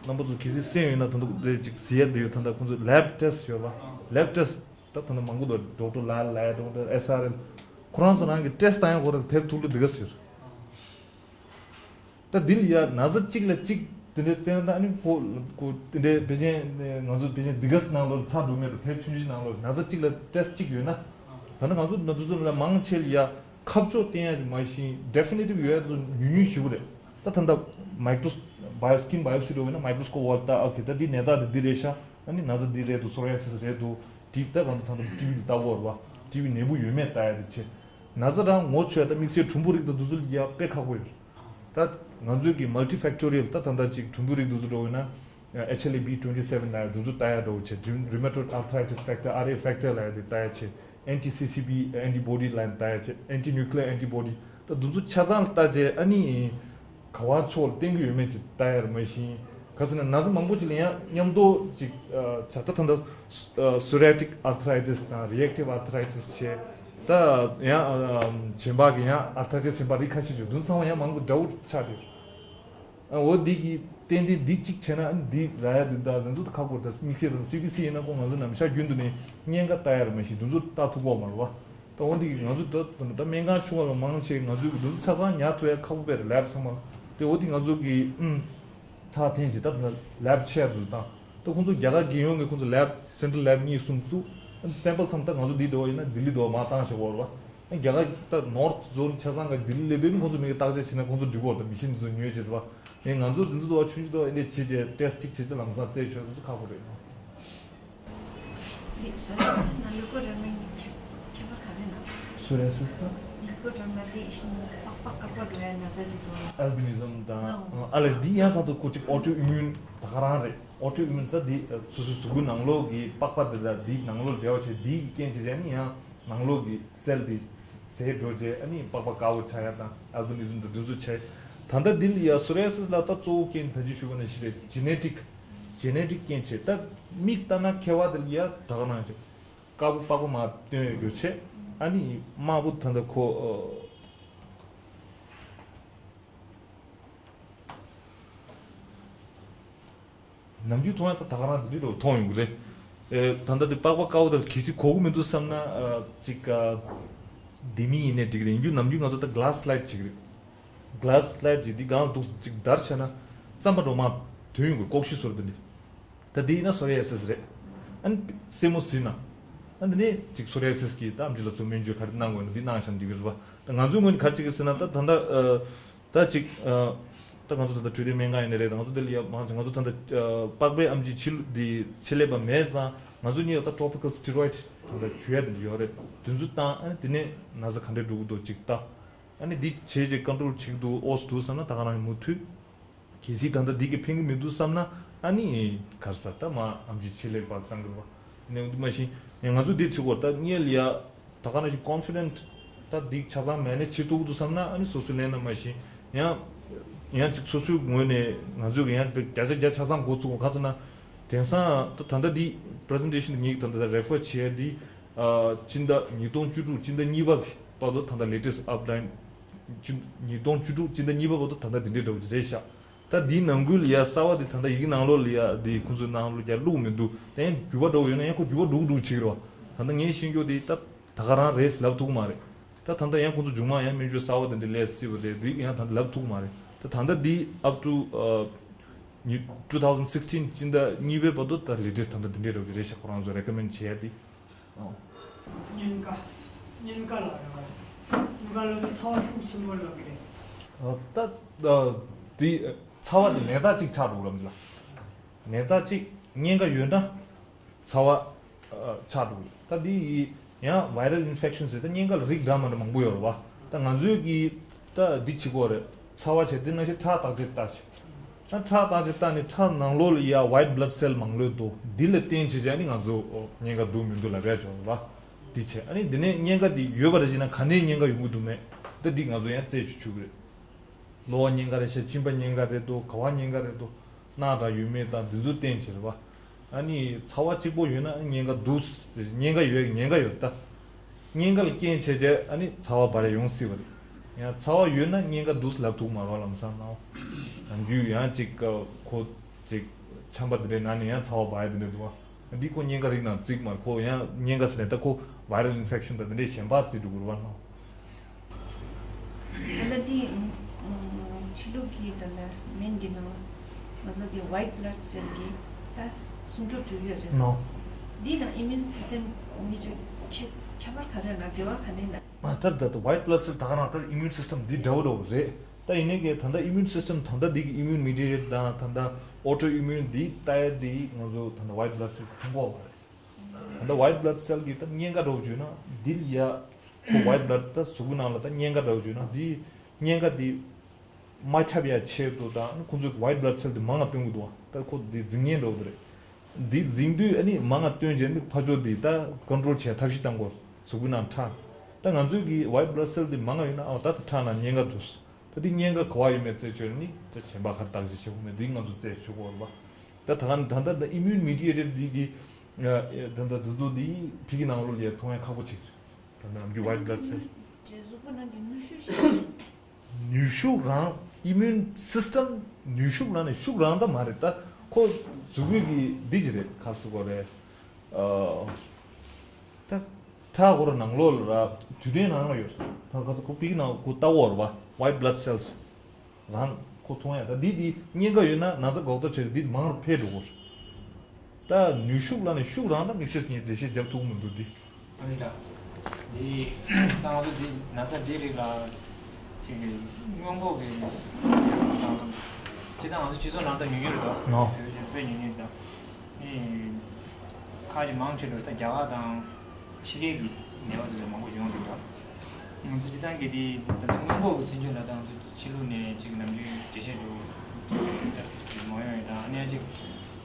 རྣམ་པ་ཚོ་གལ་སྲིད་གསན་ཡོད་ན་ད་ལྟ་དེ་ཅིག་གཟིགས་ཡ་དེ་ཡོད། ད་ལྟ་ཁོང་ཚོ་ལེབ་ཊེ་སི་ཡོད་བ། ལེབ་ཊེ་སི་ད་ད་ལྟ་མང་པོ་འདུག་ཌོག་ཊར་ལ་ལ་ཡ་ཌོག་ཊར་ཨེ་སི་ཨར་ཨེལ་ཁོ་རང་ཚོ་རང་གི་ཊེ་སི་བཏང་ཡ་ཁོ་རང་དེབ་ཐུག་ལུ་འདི་ག་ཟེར། ད་འདི་ལ་ཡ་ན་ཚ་གཅིག་ལ་གཅིག་དེ་འདྲའི་བཙལ་ན་ད་ཨ་ནི་ཁོ་ཁོ་དེ་འདྲའི་ཕལ་ཆེར་ང་ཚོ་ཕལ་ཆེར་འདི་ག་ནང་ལོགས་ཚར་འགྲོ་མེད་རུ་ཐེབས་ཆུང་ཆུང་ནང་ལོགས་ན་ཚ་གཅིག་ལ་ཊེ་སི་གཅིག་ཡོད་ན། ད་ནི་ང་ཚོ་ན་དུ་ཚོ་ལ་མང་ཆེ་ལ་ཡ་ཁ་ཕྱོགས་བསྟན་ཡ་ཞིག་མ་ཤེས་ཌེ་ཕི་ནེ་ཊིབ་ཡོད་ཡ་ཚོ་ཉུང་ཉུང་ཞིག་རེད། ད་ད་ལྟ་མའི་ཀྲོ་སི་བྷའི་ཡོ་སི་ཀིན་བྷའི་ཡོ་སི་འགྲོ་བས་ན་མའི་ཀྲོ་སི་ཀོབ་འོག་ད་ཨོ་ཁེ་ད་འདི་ནད་རྟགས་དེ་འདི་རེད་ཤག་ཨ་ནི་ན་ཚ་འདི་རེད་འདུག་སོ་རི་ཡ་སི་སི་རེད་འདུག་ཊི་བི་ད་གང་དུ་ཐང་དུ་ཊི་བི་ལ་ལྟ་དགོས་རེད་བ། ཊི་བི་ནད་འབུ་ཡོད་མེད་ལྟ་ཡ་དེ་བྱས། ན་ཚ་རང་ངོ་ཆོད་ད་དམིགས་བསལ་གྲུམ་བུ་རིགས་དང་དུ་ཚོ་ལ་ཡ་དཔེ་ཁག་པོ་ཡོད། ད་ང་ཚོའི་གི་མལ་ཊི་ཕེག་ཊོ་རི་ཡལ་ད་ད་ལྟ་ཅིག་གྲུམ་བུ་རིགས་དུ་ཚོ་འགྲོ་བས་ན་ཨེཆ་ཨེལ་ཨེ་བི་ཊུ་ཝེན་ཊི་སེ་ཝེན་ལ་ཡ་དུ་ཚོ་ལྟ་ཡ་འགྲོ་བྱས། ཌུ་རུ་མ་ཊོ་ཌི་ཨར་ཐ་རའི་ཊི་སི་ཕེག་ཊར་ཨར་ཨེ་ཕེག་ཊར་ལ་ཡ་དེ་ལྟ་ཡ་བྱས། ཨན་ཊི་སི་སི་བི་ཨེན་ཊི་བོ་ཌི་ལ་ཡ་ལྟ་ཡ་བྱས། ཨན་ཊི་ནིའུ་ཀི་ལི་ཡར་ཨན་ཊི་བོ་ཌི་ད་དུ་ཚོ་ཆ་ཚང་ལ་ལྟ་བྱས། ཨ་ནི་ག་བ་ཕྱོགས་ལ་བསྟན་གི་ཡོད་མེད་ཅིག་ལྟ་ཡ་རེད། མ་གཞི་ ག་ཟེར་ན་ན་ཚ་མང་པོ་ཅིག་ལ་ཡང་མཉམ་དུ་ཅིག་ཨ་ཆ་ད་ད་ད་psoriatic arthritis་དང་reactive arthritis་བྱས། ད་ཡང་ཨ་གཞན་པ་གི་ཡང་arthritis་གཞན་པ་རིགས་ཁ་ཤས་ཅིག་ཡོད། དེ་ཚོ་ཚང་མ་ཡང་མང་པོ་འདྲ་བོ་ཆགས་བསྡད་ཡོད། ཨ་འོ་འདི་གི་ཏན་ཏན་འདི་གཅིག་བྱས་ན་ཨ་འདི་རག་ཡ་འདི་ད་དེ་ཚོ་ད་ཁག་པོ། ད་དམིགས་བསལ་དང་སི་བི་སི་ཡིན་ན་ཁོ་ང་ཚོ་ནམ་ཞག་རྒྱུན་དུ་ནས་གཉན་ཁ་ལྟ་ཡ་རེད། མ་གཞི་དེ་ཚོ་ལྟ་ཐུབ་ཀྱི་ཡོད་མ་རེད་བ། ད་འོ་འདི་གི་ང་ཚོ་ད་ད་སྨན་ཁང་ཆུང་བ་ལ་མང་ཆེ་ང་ཚོའི་གི་དེ་ཚོ་ཆ་ཚང་ཉར་ཐུབ་ཡ་ཁག་པོ་དཔེ་རེད། lab་ཚང་མ་ལ། དེ་འོ་འདི་ང་ཚོ་གི་ཨུམ་ཐག་འཐེན་བྱས་ད་ད་lab་ཆེ་བ་དེ་ཚོ་བཏང་། ད་ཁོང་ཚོ་རྒྱ་གར་རྒྱལ་ཡོངས་ཀྱི་ཁོང་ཚོ་lab central lab་གཉིས་གསུམ་བཙུགས། sample་ཚང་མ་ད་ང་ཚོ་འདི་འགྲོ་བ་ཡིན་ན་ལྡི་ལི་འགྲོ་བ་མར་བཏང་བཞག་གི་ཡོད་རེད་བ། རྒྱ་གར་ད་north zone་ཆ་ཚང་ག་ལྡི་ལི་སླེབས་པས་ཁོང་ཚོ་མི་གི་བརྟག་དཔྱད་བྱས་ན་ཁོང་ཚོ་འགྲིག་གི་ཡོད་རེད། ད་མི་ཤིན་དེ་ཚོ་ཉོས་བྱས་རེད་བ། ངས་ང་ཚོ་འདི་ཚོ་འདུག་བ་ཆུང་ཆུང་འདུག་བ་འདི་བྱས་བྱས་test་གཅིག་བྱས་བྱས་ལམ་སང་རྩད་ཆོད་དེ་ཚོ་ཁག་པོ་རེད། འདི་psoriasis་ནང་ལུས་པོ་རེག་མའི་ཁྱད་ཁྱད་པར་ག་རེ་ན། psoriasis་ད། ལུས་པོ་རེག་མ་དེ་ཤིན་པགས་པ་དཀར་པོ་འགྲོ་ཡ་ན་ཚ་ཅིག་འདུག albinism་དང་། ཨ་ལ་འདི་ཡང་ད་དུ་ཁོ་ཅིག་autoimmune་ད་ག་རང་རེད། autoimmune་ས་འདི་སོ་སོའི་གཟུགས་པོའི་ནང་ལོགས་ཀྱི་པགས་པ་དེ་དང་འདིའི་ནང་ལོགས་འབྲེལ་བ་བྱས་འདིའི་རྐྱེན་བྱས་བྱས་ནི་ཡང་ནང་ལོགས་ཀྱི་cell་དེ་ཟད་འགྲོ་བྱས་ཨ་ནི་པགས་པ་དཀར་པོ་ཆགས་ཡ་དང་albinism་དང་འདི་ཚོ་བྱས། ད་ལྟ་འདི་ལ་ཡ་psoriasis་ལ་ད་གཙོ་བོ་རྐྱེན་ད་ཅི་ཞུ་བ་ནང་བཞིན་རེད། genetic genetic་རྐྱེན་བྱས། ད་མིག་ལྟ་ན་མཁས་པ་དེ་ལ་ཡ་ད་ག་ནང་རེད། དཀར་པོ་པགས་པ་མར་བཏོན་ཡོད་རྒྱུ་བྱས། ཨ་ནི་དམར་པོ་ད་ལྟ་ཁོ་ཨ། ནམ་རྒྱུན་མཐོང་ཡ་ད་ད་ག་རང་འདི་འདྲ་མཐོང་ཡོང་གི་རེད། ཨེ་ད་ལྟ་འདི་པགས་པ་དཀར་པོ་དང་གལ་སྲིད་གོ་གི་མི་འདུག་བསམ་ན་ཨ་ཅིག་ཨ་ལྡེ་མིག་ཡིན་ནའི་འགྲིག་གི་རེད། ཡིན་རྒྱུ་ནམ་རྒྱུན་ང་ཚོ་ད་glass slide་བྱེད་ཀྱི་རེད། glass slide་བྱེད་འདི་སྒང་ལ་འདུག་ཅིག་བརྡར་བྱས་ན་རྩམ་པ་འདྲ་མར་ཐོན་ཡོང་གི་རེད། ལྐོག་ཤུ་བཟོ་འདྲ་འདི་འདྲ། ད་འདི་ཡིན་ན་psoriasis་རེད། ཨ་ནི་སེན་མོ་ཟིན་ན་ཨ་འདི་ནས་ཅིག་psoriasis་གི་ད་ཨམ་ཆི་ལགས་ཚོ་སྨན་བཅོས་ག་རེ་གནང་དགོས་ན་འདི་གནང་བཞག་ན་འགྲིག་གི་རེད་པ། ད་ང་ཚོའི་ངོས་ནས་ག་རེ་བྱེད་ཀྱི་ཟེར་ན་ད་ད་ལྟ་ཨ། ད་ཅིག་ཨ། ད་ང་ཚོ་ད་ལྟ་འཕྲོད་བསྟེན་སྨན་ཁང་ཡིན་ནའི་རེད། ད་ང་ཚོ་དེ་ལ་ཡ་མང་ཆེ་ང་ཚོ་ད་ལྟ་ཨ་པགས་པའི་ཨམ་ཆི་ཕྱི་ལུ་འདི་ཕྱེ་ལེབ་པ་མེད་ཙང་ང་ཚོ་གཉིས་ད་topical steroid་ད་ལྟ་བྱུག་ཡ་དེ་འདྲ་ཡོད་རེད། དེ་ཚོ་བཏང་ཨ་ནི་དེ་ནས་ན་ཚ་ག་འདྲས་འགྲོ་གི་འདུག་ཅིག་ལྟ། ཨ་ནི་འདི་བྱས་རྗེས་control་བྱེད་ཀྱི་འདུག་ཨོ་སི་འདུག་བསམ་ན་ད་ག་རང་ཡིན་མུ་མཐུད། གལ་སྲིད་ད་ལྟ་འདི་གིས་ཕན་གྱི་མི་འདུག་བསམ་ན་ཨ་ནི་ག་རེ་ཟ་ད་མ་ཨམ་ཆི་ཕྱེ་ལེབ་པ་བཏང་དགོས་པ། ནས་འདི་མ་གཞི་ནས་ང་ཚོ་འདི་བྱེད་དགོས་ད་སྔོན་ལ་ཡ། ད་ག་ནང་བཞིན་confident་ད་འདི་ཆ་ཚང་manage་བྱེད་ཐུབ་འདུག་བསམ་ན་ཨ་ནི་སོ་སོའི་ལན་ན་མ་གཞི་ཡང་ཡང་ཅིག་སོ་སོའི་ངོས་ནས་ང་ཚོས་ཀྱི་ཡང་བརྒྱ་ཆ་བརྒྱ་ཆ་ཚང་འགོ་ཚུགས་ག་ཟེར་ན། དེང་སང་ད་ད་ལྟ་འདི་presentation་འདི་ངེད་ཀྱི་ད་ལྟ་refer་བྱེད་ཡ་འདི་ཨ་སྤྱི་ཟླ་ཉིས་སྟོང་བཅུ་དྲུག་སྤྱི་ཟླ་གཉིས་པ་གི་བར་དུ་ད་ལྟ་latest update་སྤྱི་ཉིས་སྟོང་བཅུ་དྲུག་སྤྱི་ཟླ་གཉིས་པ་བར་དུ་ད་ལྟ་འདི་འདྲའི་འདྲ་བོ་ཅིག་རེད་ཤག་ད་འདིའི་ནང་ཁུལ་ལ་ཡ་གསར་བ་འདི་ད་ལྟ་ཡི་གེ་ནང་ལོགས་ལ་ཡ་འདི་ཁོང་ཚོའི་ནང་ལོགས་ཡ་བླུགས་མི་འདུག་ད་ཡང་འགྱུར་བ་འགྲོ་ཡོད་ན་ཡང་ཁོ་འགྱུར་བ་འགྲོ་གི་འགྲོ་གི་བྱེད་ཀྱི་རེད་བ། ད་ལྟ་ངས་ཤེས་རྒྱུ་འདི་ད་ད་ག་རང་རེད་ལབ་ཐུབ་ཀྱི་མ་རེད། ད་ད་ལྟ་ཡང་ཁོང་ཚོ་མཇུག་མ་ཡང་སྨན་བཅོས་གསར་བ་དེ་འདྲ་ལས་སྲིད་པ་རེད་འདི་ཡང་ད་ལྟ་ལབ་ཐུབ་ཀྱི་མ་རེད། ད་ད་ལྟ་འདི་up to two thousand sixteen་སྤྱི་ཟླ་གཉིས་པའི་བར་དུ་ད་latest་ད་ལྟ་འདི་འདྲའི་འདྲ་བོ་ཅིག་རེད་ཤག་ཁོ་རང་ཚོ་recommend་བྱས་ཡ་འདི། ཨོ། ཉེན་ཁ། ཉེན་ཁ་ལ་རེད་བ། ཉེན་ཁ་ལ་དེ་ཚ་བ་ཤུགས་ཆེན་པོ་ལབ་ཀྱི་རེད། ཨ་ད་ཨ་དེ་ཚ་བ་དེ་ནད་རྟགས་གཅིག་ཆགས་འགྲོ་གི་རེད་ལ། ནད་རྟགས་གཅིག་ཉེན་ཁ་ཡོད་ན་ཚ་བ་ཨ་ཆགས་འགྲོ་གི་རེད། ད་དེ་ཡང་viral infection་ཟེར་ད་ཉེན་ཁ་ལ་རིགས་འདྲ་མ་འདྲ་མང་པོ་ཡོད་རེད་བ། ད་ང་ཚོས་ཀྱི་ད་འདི་བྱེད་དགོས་རེད། ཚ་བ་བྱས་དེ་ནང་བཞིན་ཁྲག་བརྟག་དཔྱད་ལྟ་བྱེད། ད་ཁྲག་བརྟག་དཔྱད་བལྟས་ནས་ཁྲག་ནང་ལོགས་ལ་ཡ་white blood cell་མང་ལོས་འདུག་འདི་ལ་བརྟེན་བྱས་བྱས་ནི་ང་ཚོ་ཉེན་ཁ་འདུག་མི་འདུག་ལབ་ཡ་ཅིག་ཡོད་རེད་བ། འདི་བྱས་ཨ་ནི་འདི་ནས་ཉེན་ཁ་འདི་ཡོད་པ་རེད་ཅེ་ན་ག་ནས་ཉེན་ཁ་ཡོང་གི་འདུག་མེད། ད་འདི་ང་ཚོ་ཡང་རྩད་ཆོད་ཆོད་གི་རེད། གློ་བ་ཉེན་ཁ་རེད་ཤག་མཆིན་པ་ཉེན་ཁ་རེད་འདུག་ག་བ་ཉེན་ཁ་རེད་འདུག་སྣ་དང་ཡོད་མེད་དང་འདི་ཚོ་བརྟེན་བྱས་རེད་བ། ཨ་ནི་ཚ་བ་གཅིག་པོ་ཡོད་ན་ཉེན་ཁ་འདུག་ཉེན་ཁ་ཡོད་ཉེན་ཁ་ཡོད་ད། ཉེན་ཁ་ལ་རྐྱེན་བྱས་བྱས་ཨ་ནི་ཚ་བ་བར་ཡོང་སྲིད་པ་རེད། ཡང་ཚ་བ་ཡོད་ན་ཉེན་ཁ་འདུག་ལབ་ཐུབ་མ་རེད་བ་ལམ་སང་ནའོ། ནམ་རྒྱུན་ཡང་ཅིག་ཁོ་ཅིག་ཆམ་པ་འདི་འདྲའི་ནང་ནས་ཡང་ཚ་བ་བར་ཡ་འདི་འདྲ་འདུག་བ། འདི་ཁོ་ཉེན་ཁ་རིགས་ནང་བརྩི་གི་མ་རེད། ཁོ་ཡང་ཉེན་ཁ་ཟེར་ནས་ད་ཁོ་viral infection་དང་འདི་འདྲའི་གཞན་པ་བརྩི་འགྲོ་གི་རེད་བ་ནའོ། ད་ལྟ་དེ་ཕྱི་ལུགས་ཀྱི་ད་ལྟ་སྨན་གྱི་ནང་ང་ཚོ་དེ་white blood cell་གི་ད་སྲུང་སྐྱོབ་བྱེད་ཀྱི་ཡོད་རེད། ནོ། འདི་དང་immune system་གཉིས་ཀྱི་ཁྱད་ཁྱད་པར་ག་རེ་ན་འབྲེལ་བ་ག་རེ་ན། ད་ད་ད་white blood cell་ད་ག་རང་ད་immune system་འདི་འདྲ་བོ་འདྲ་བོ་རེད། ད་ཡིན་ནའི་གི་ད་ལྟ་immune system་ད་ལྟ་འདི་གི་immune mediated་དང་ད་ལྟ་autoimmune་འདི་ལྟ་ཡ་འདི་ང་ཚོ་ད་ལྟ་white blood cell་གི་མཐོང་གི་ཡོད་མ་རེད། ད་ལྟ་white blood cell་གི་ད་ཉེན་ཁ་འདྲ་བོ་བརྗོད་ན་འདི་ལ་ཡ། ཁོ་white blood་ད་གཟུགས་པོ་ནང་ལ་ད་ཉེན་ཁ་འདྲ་བོ་བརྗོད་ན་འདི་ཉེན་ཁ་འདི་མ་ཁྱབ་ཡ་ཆེད་དུ་ད་ཁོང་ཚོས་white blood cell་འདི་མང་ང་བཏོན་གི་འདུག་བ། ད་ཁོ་འདི་འཛིང་མཁན་འདྲ་བོ་འདི་རེད། འདི་འཛིང་དུས་ཨ་ནི་མང་ང་བཏོན་བྱས་ནི་ཕར་ཕྱོགས་འདི་ད་control་བྱས་ཐབས་ཤེས་བཏང་དགོས་གཟུགས་པོའི་ནང་ཁྲག་ད་ང་ཚོས་གི་white blood cell་འདི་མང་ང་ཡོད་ན་ཨ་ད་ད་ཁྲག་ནང་ཉེན་ཁ་འདུག་ད་དེ་གཉན་ཁ་ག་བ་ཡོད་མེད་རྩད་ཆོད་ནི་ད་གཞན་པ་ག་རེ་བརྟག་དཔྱད་བྱེད་དགོས་མེད་དེ་ང་ཚོ་རྩད་ཆོད་དགོས་རེད་པ། ད་ད་ག་ད་ད་ད་ཨི་མིའུན་མི་ཌི་ཡེ་ཊེཌ་འདི་གི་ད་ད་འདི་ཚོ་འདི་ཕི་གི་ནང་ལོགས་ལ་ཡ་མཐོང་ཡ་ཁག་པོ་ཅིག་རེད། ད་ནམ་རྒྱུན་white blood cell། གཟུགས་པོ་ནང་གི་ནུས་ཤུགས་ཤིག་ནུས་ཤུགས་རང་ཨི་མིའུན་སིས་ཊམ་ནུས་ཤུགས་རང་ནས་ཤུགས་རང་ད་མ་རེད། ད་ཁོ་གཟུགས་པོའི་གི་འདི་ཅི་རེད་ཁ་སུ་གོ་རེད། ཨ། ད་ཁྲག་འཁོར་ནང་ལོགས་ལ་ར་དུད་ཁྲའི་ནང་ལ་ཡོད། ད་ཁ་ཚ་ཁོ་པིག་ནང་ཁོ་ལྟ་བོར་བ་white blood cells་རང་ཁོ་མཐོང་ཡ། ད་འདི་འདི་གཉན་ཁ་ཡོད་ན་ན་ཚ་འགོག་ཐབས་བྱས་འདི་མང་རུ་འཕེལ་འགྲོ་གོ། ད་ནུས་ཤུགས་ལ་ནི་ཤུགས་རང་ད་དམིགས་བསལ་ངས་འགྲེལ་བཤད་རྒྱབ་ཐུབ་མི་འདུག་འདི། ཨ་ནི་ད་འདི་ད་ང་ཚོ་འདི་ན་ཚ་འདི་རིགས་ལ་ཅིག་གི་སྔོན་འགོག་གི་ཅི་ད་ང་ཚོ་སྤྱི་ཚོགས་ནང་ད་ཉུང་ཉུང་རེད་དོ། ནོ། དཔེ་ཉུང་ཉུང་རེད་ད། ཨེ། ཁ་ཅིག་མང་ཆེ་ལོས་ད་རྒྱ་གར་དང་ཕྱི་རྒྱལ་གྱི་ནད་པ་དེ་ཚོ་མང་པོ་ཡོང་གི་འདུག་ང་ཚོ་སྤྱི་བཏང་གི་དེ་ད་ལྟ་སྔོན་འགོག་གི་ཚུན་ཆད་ལ་ད་ང་ཚོ་ཕྱི་ལུགས་ནས་ཅིག་ནམ་རྒྱུན་བརྗེ་ཆགས་འགྲོ་མ་ཡོང་ཡོད་དང་ཨ་ནི་ཅིག་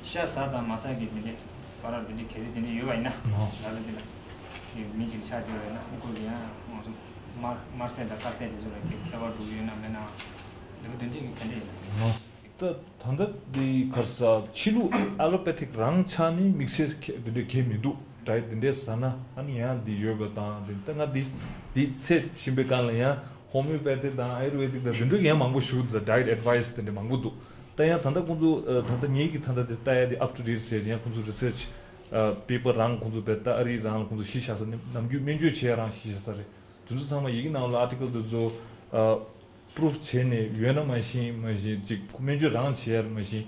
ཤ་ཟ་དང་མ་ཟ་གི་དེ་འདྲས་བར་དེ་འདྲས་གལ་སྲིད་དེ་འདྲས་ཡོད་པ་ཡིན་ན་ལ་ལ་དེ་ལ་མི་ཅིག་ཆགས་བསྡད་པ་ཡིན་ན་ཁོ་གི་ཡང་ང་ཚོ་དམར་དམར་ཟས་དང་དཀར་ཟས་དེ་ཚོ་ལ་ཁྱད་པར་འགྲོ་གི་ཡོད་ན་མེད་ན་འདི་ག་དོན་ཚན་གྱི་ག་འདྲས་ཡིན་ན། ད་ད་ལྟ་འདི་གར་ས་ཕྱི་ལུགས་ཨ་ལོ་པེ་ཐིག་རང་ཆགས་ནས་དམིགས་བསལ་འདི་འདྲའི་གལ་མི་འདུག་ཌའེ་ཊི་འདི་འདྲའི་ཟ་ན་ཨ་ནི་ཡང་འདི་ཡོད་པ་དང་འདི་ལྟ་ང་འདི་འདི་ཚེ་ཕྱིན་པའི་སྒང་ལ་ཡང་ཧོ་མིའོ་པེ་ཐི་དང་ཨ་ཡུར་ཝེ་ཏིག་དང་འདི་འདྲའི་ཡང་མང་པོ་ཞུ་འདུག་ཌའེ་ཊི་ཨེཌ་ཝའི་སི་འདི་འདྲའི་མང་པོ་འདུག་ད་ཡང་ད་ལྟ་ཁོང་ཚོ་ད་ལྟ་ངེད་ཀྱི་ད་ལྟ་འདི་ལྟ་ཡ་འདི་ཨབ་ཊུ་ཌེ་ཊི་རེད། ཡང་ཁོང་ཚོ་རི་སར་ཆི་པེ་པར་རང་ཁོང་ཚོ་བེད་ད་ཨ་རི་རང་ལ་ཁོང་ཚོ་གཞི་བཞག་ས་ནི་ནམ་རྒྱུན་སྨན་བཅོས་བྱེད་ཡ་རང་གཞི་བཞག་ས་རེད། དེ་ཚོ་ཚང་མ་ཡི་གེ་ནང་ལ་ཨར་ཊི་ཀལ་དེ་ཚོ་པུ་རུབ་བྱས་ནས་ཡོད་ན་མ་ཤེས་མ་ཤེས་ཅིག་སྨན་བཅོས་རང་བྱས་ཡ་མ་ཤེས།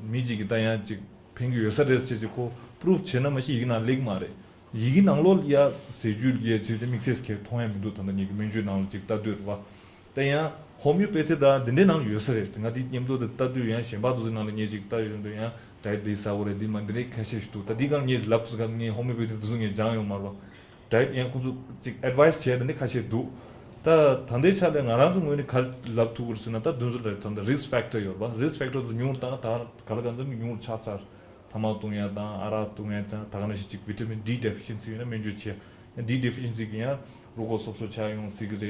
མི་གཅིག་གིས་ད་ཡང་ཅིག་ཕན་གྱི་ཡོད་ས་རེད་ཟེར་ཅིག་ཁོ་པུ་རུབ་བྱས་ན་མ་ཤེས་ཡི་གེ་ནང་སླེབས་མ་རེད། ཡི་གེ་ནང་ལོགས་ལ་ཡ་ཟས་བཅུད་ལ་ཡ་ཅིག་ཅིག་དམིགས་བསལ་གྱི་མཐོང་ཡ་མི་འདུག་ད་ལྟ་ངེད་ཀྱི་སྨན་བཅོས་ནང་ལ་ཅིག་ལྟ་དུས་རེད་བ། ད་ཡང་ཧོ་མིའོ་པེ་ཐི་དང་འདི་འདྲའི་ནང་ལ་ཡོད་ས་རེད། ད་ང་འདི་མཉམ་དུ་ད་ལྟ་དུས་ཡང་གཞན་པ་དེ་ཚོའི་ནང་ལ་ངས་ཅིག་ལྟ་ཡོད་དུས་ཡང་ཌའེ་ཊི་འདི་ཟ་དགོས་རེད་འདི་མ་འདི་འདྲའི་ཁ་ཤས་ཤིག་འདུག་ད་འདི་གང་ངས་ལབ་ཚོ་གང་ངས་ཧོ་མིའོ་པེ་ཐི་དེ་ཚོ་ངས་སྦྱང་ཡོད་མ་རེད་བ། ཌའེ་ཊི་ཡང་ཁོང་ཚོ་ཅིག་ཨེཌ་ཝའི་སི་བྱས་དེ་འདྲ་ཁ་ཤས་འདུག་ད་ད་ལྟའི་ཆ་ལ་ང་རང་ཚོ་ངོས་ནས་ག་རེ་ལབ་ཐུབ་ཀྱི་རེད་ཟེར་ན་ད་དེ་ཚོ་ལ་ད་ལྟ་རིསི་ཕེག་ཊར་ཡོད་རེད་བ། རིསི་ཕེག་ཊར་དེ་ཚོ་ཉུང་རུ་བཏང་ན་ད་ག་ལ་གང་འཚམ་གྱི་ཉུང་རུ་ཆགས་ཚར། ཐ་མག་བཏུང་ཡ་དང་ཨ་རག་བཏུང་ཡ་དང་ད་ག་ནང་བཞིན་ཅིག་བི་ཊ་མིན་ཌི་ཌེ་ཕི་ཤན་སི་ཡོད་ན་སྨན་བཅོས་བྱས། ཌི་ཌེ་ཕི་ཤན་སི་གི་ཡང་རུས་ཁོག་སོབ་སོབ་ཆགས་ཡོང་སྲིད་ཀྱི་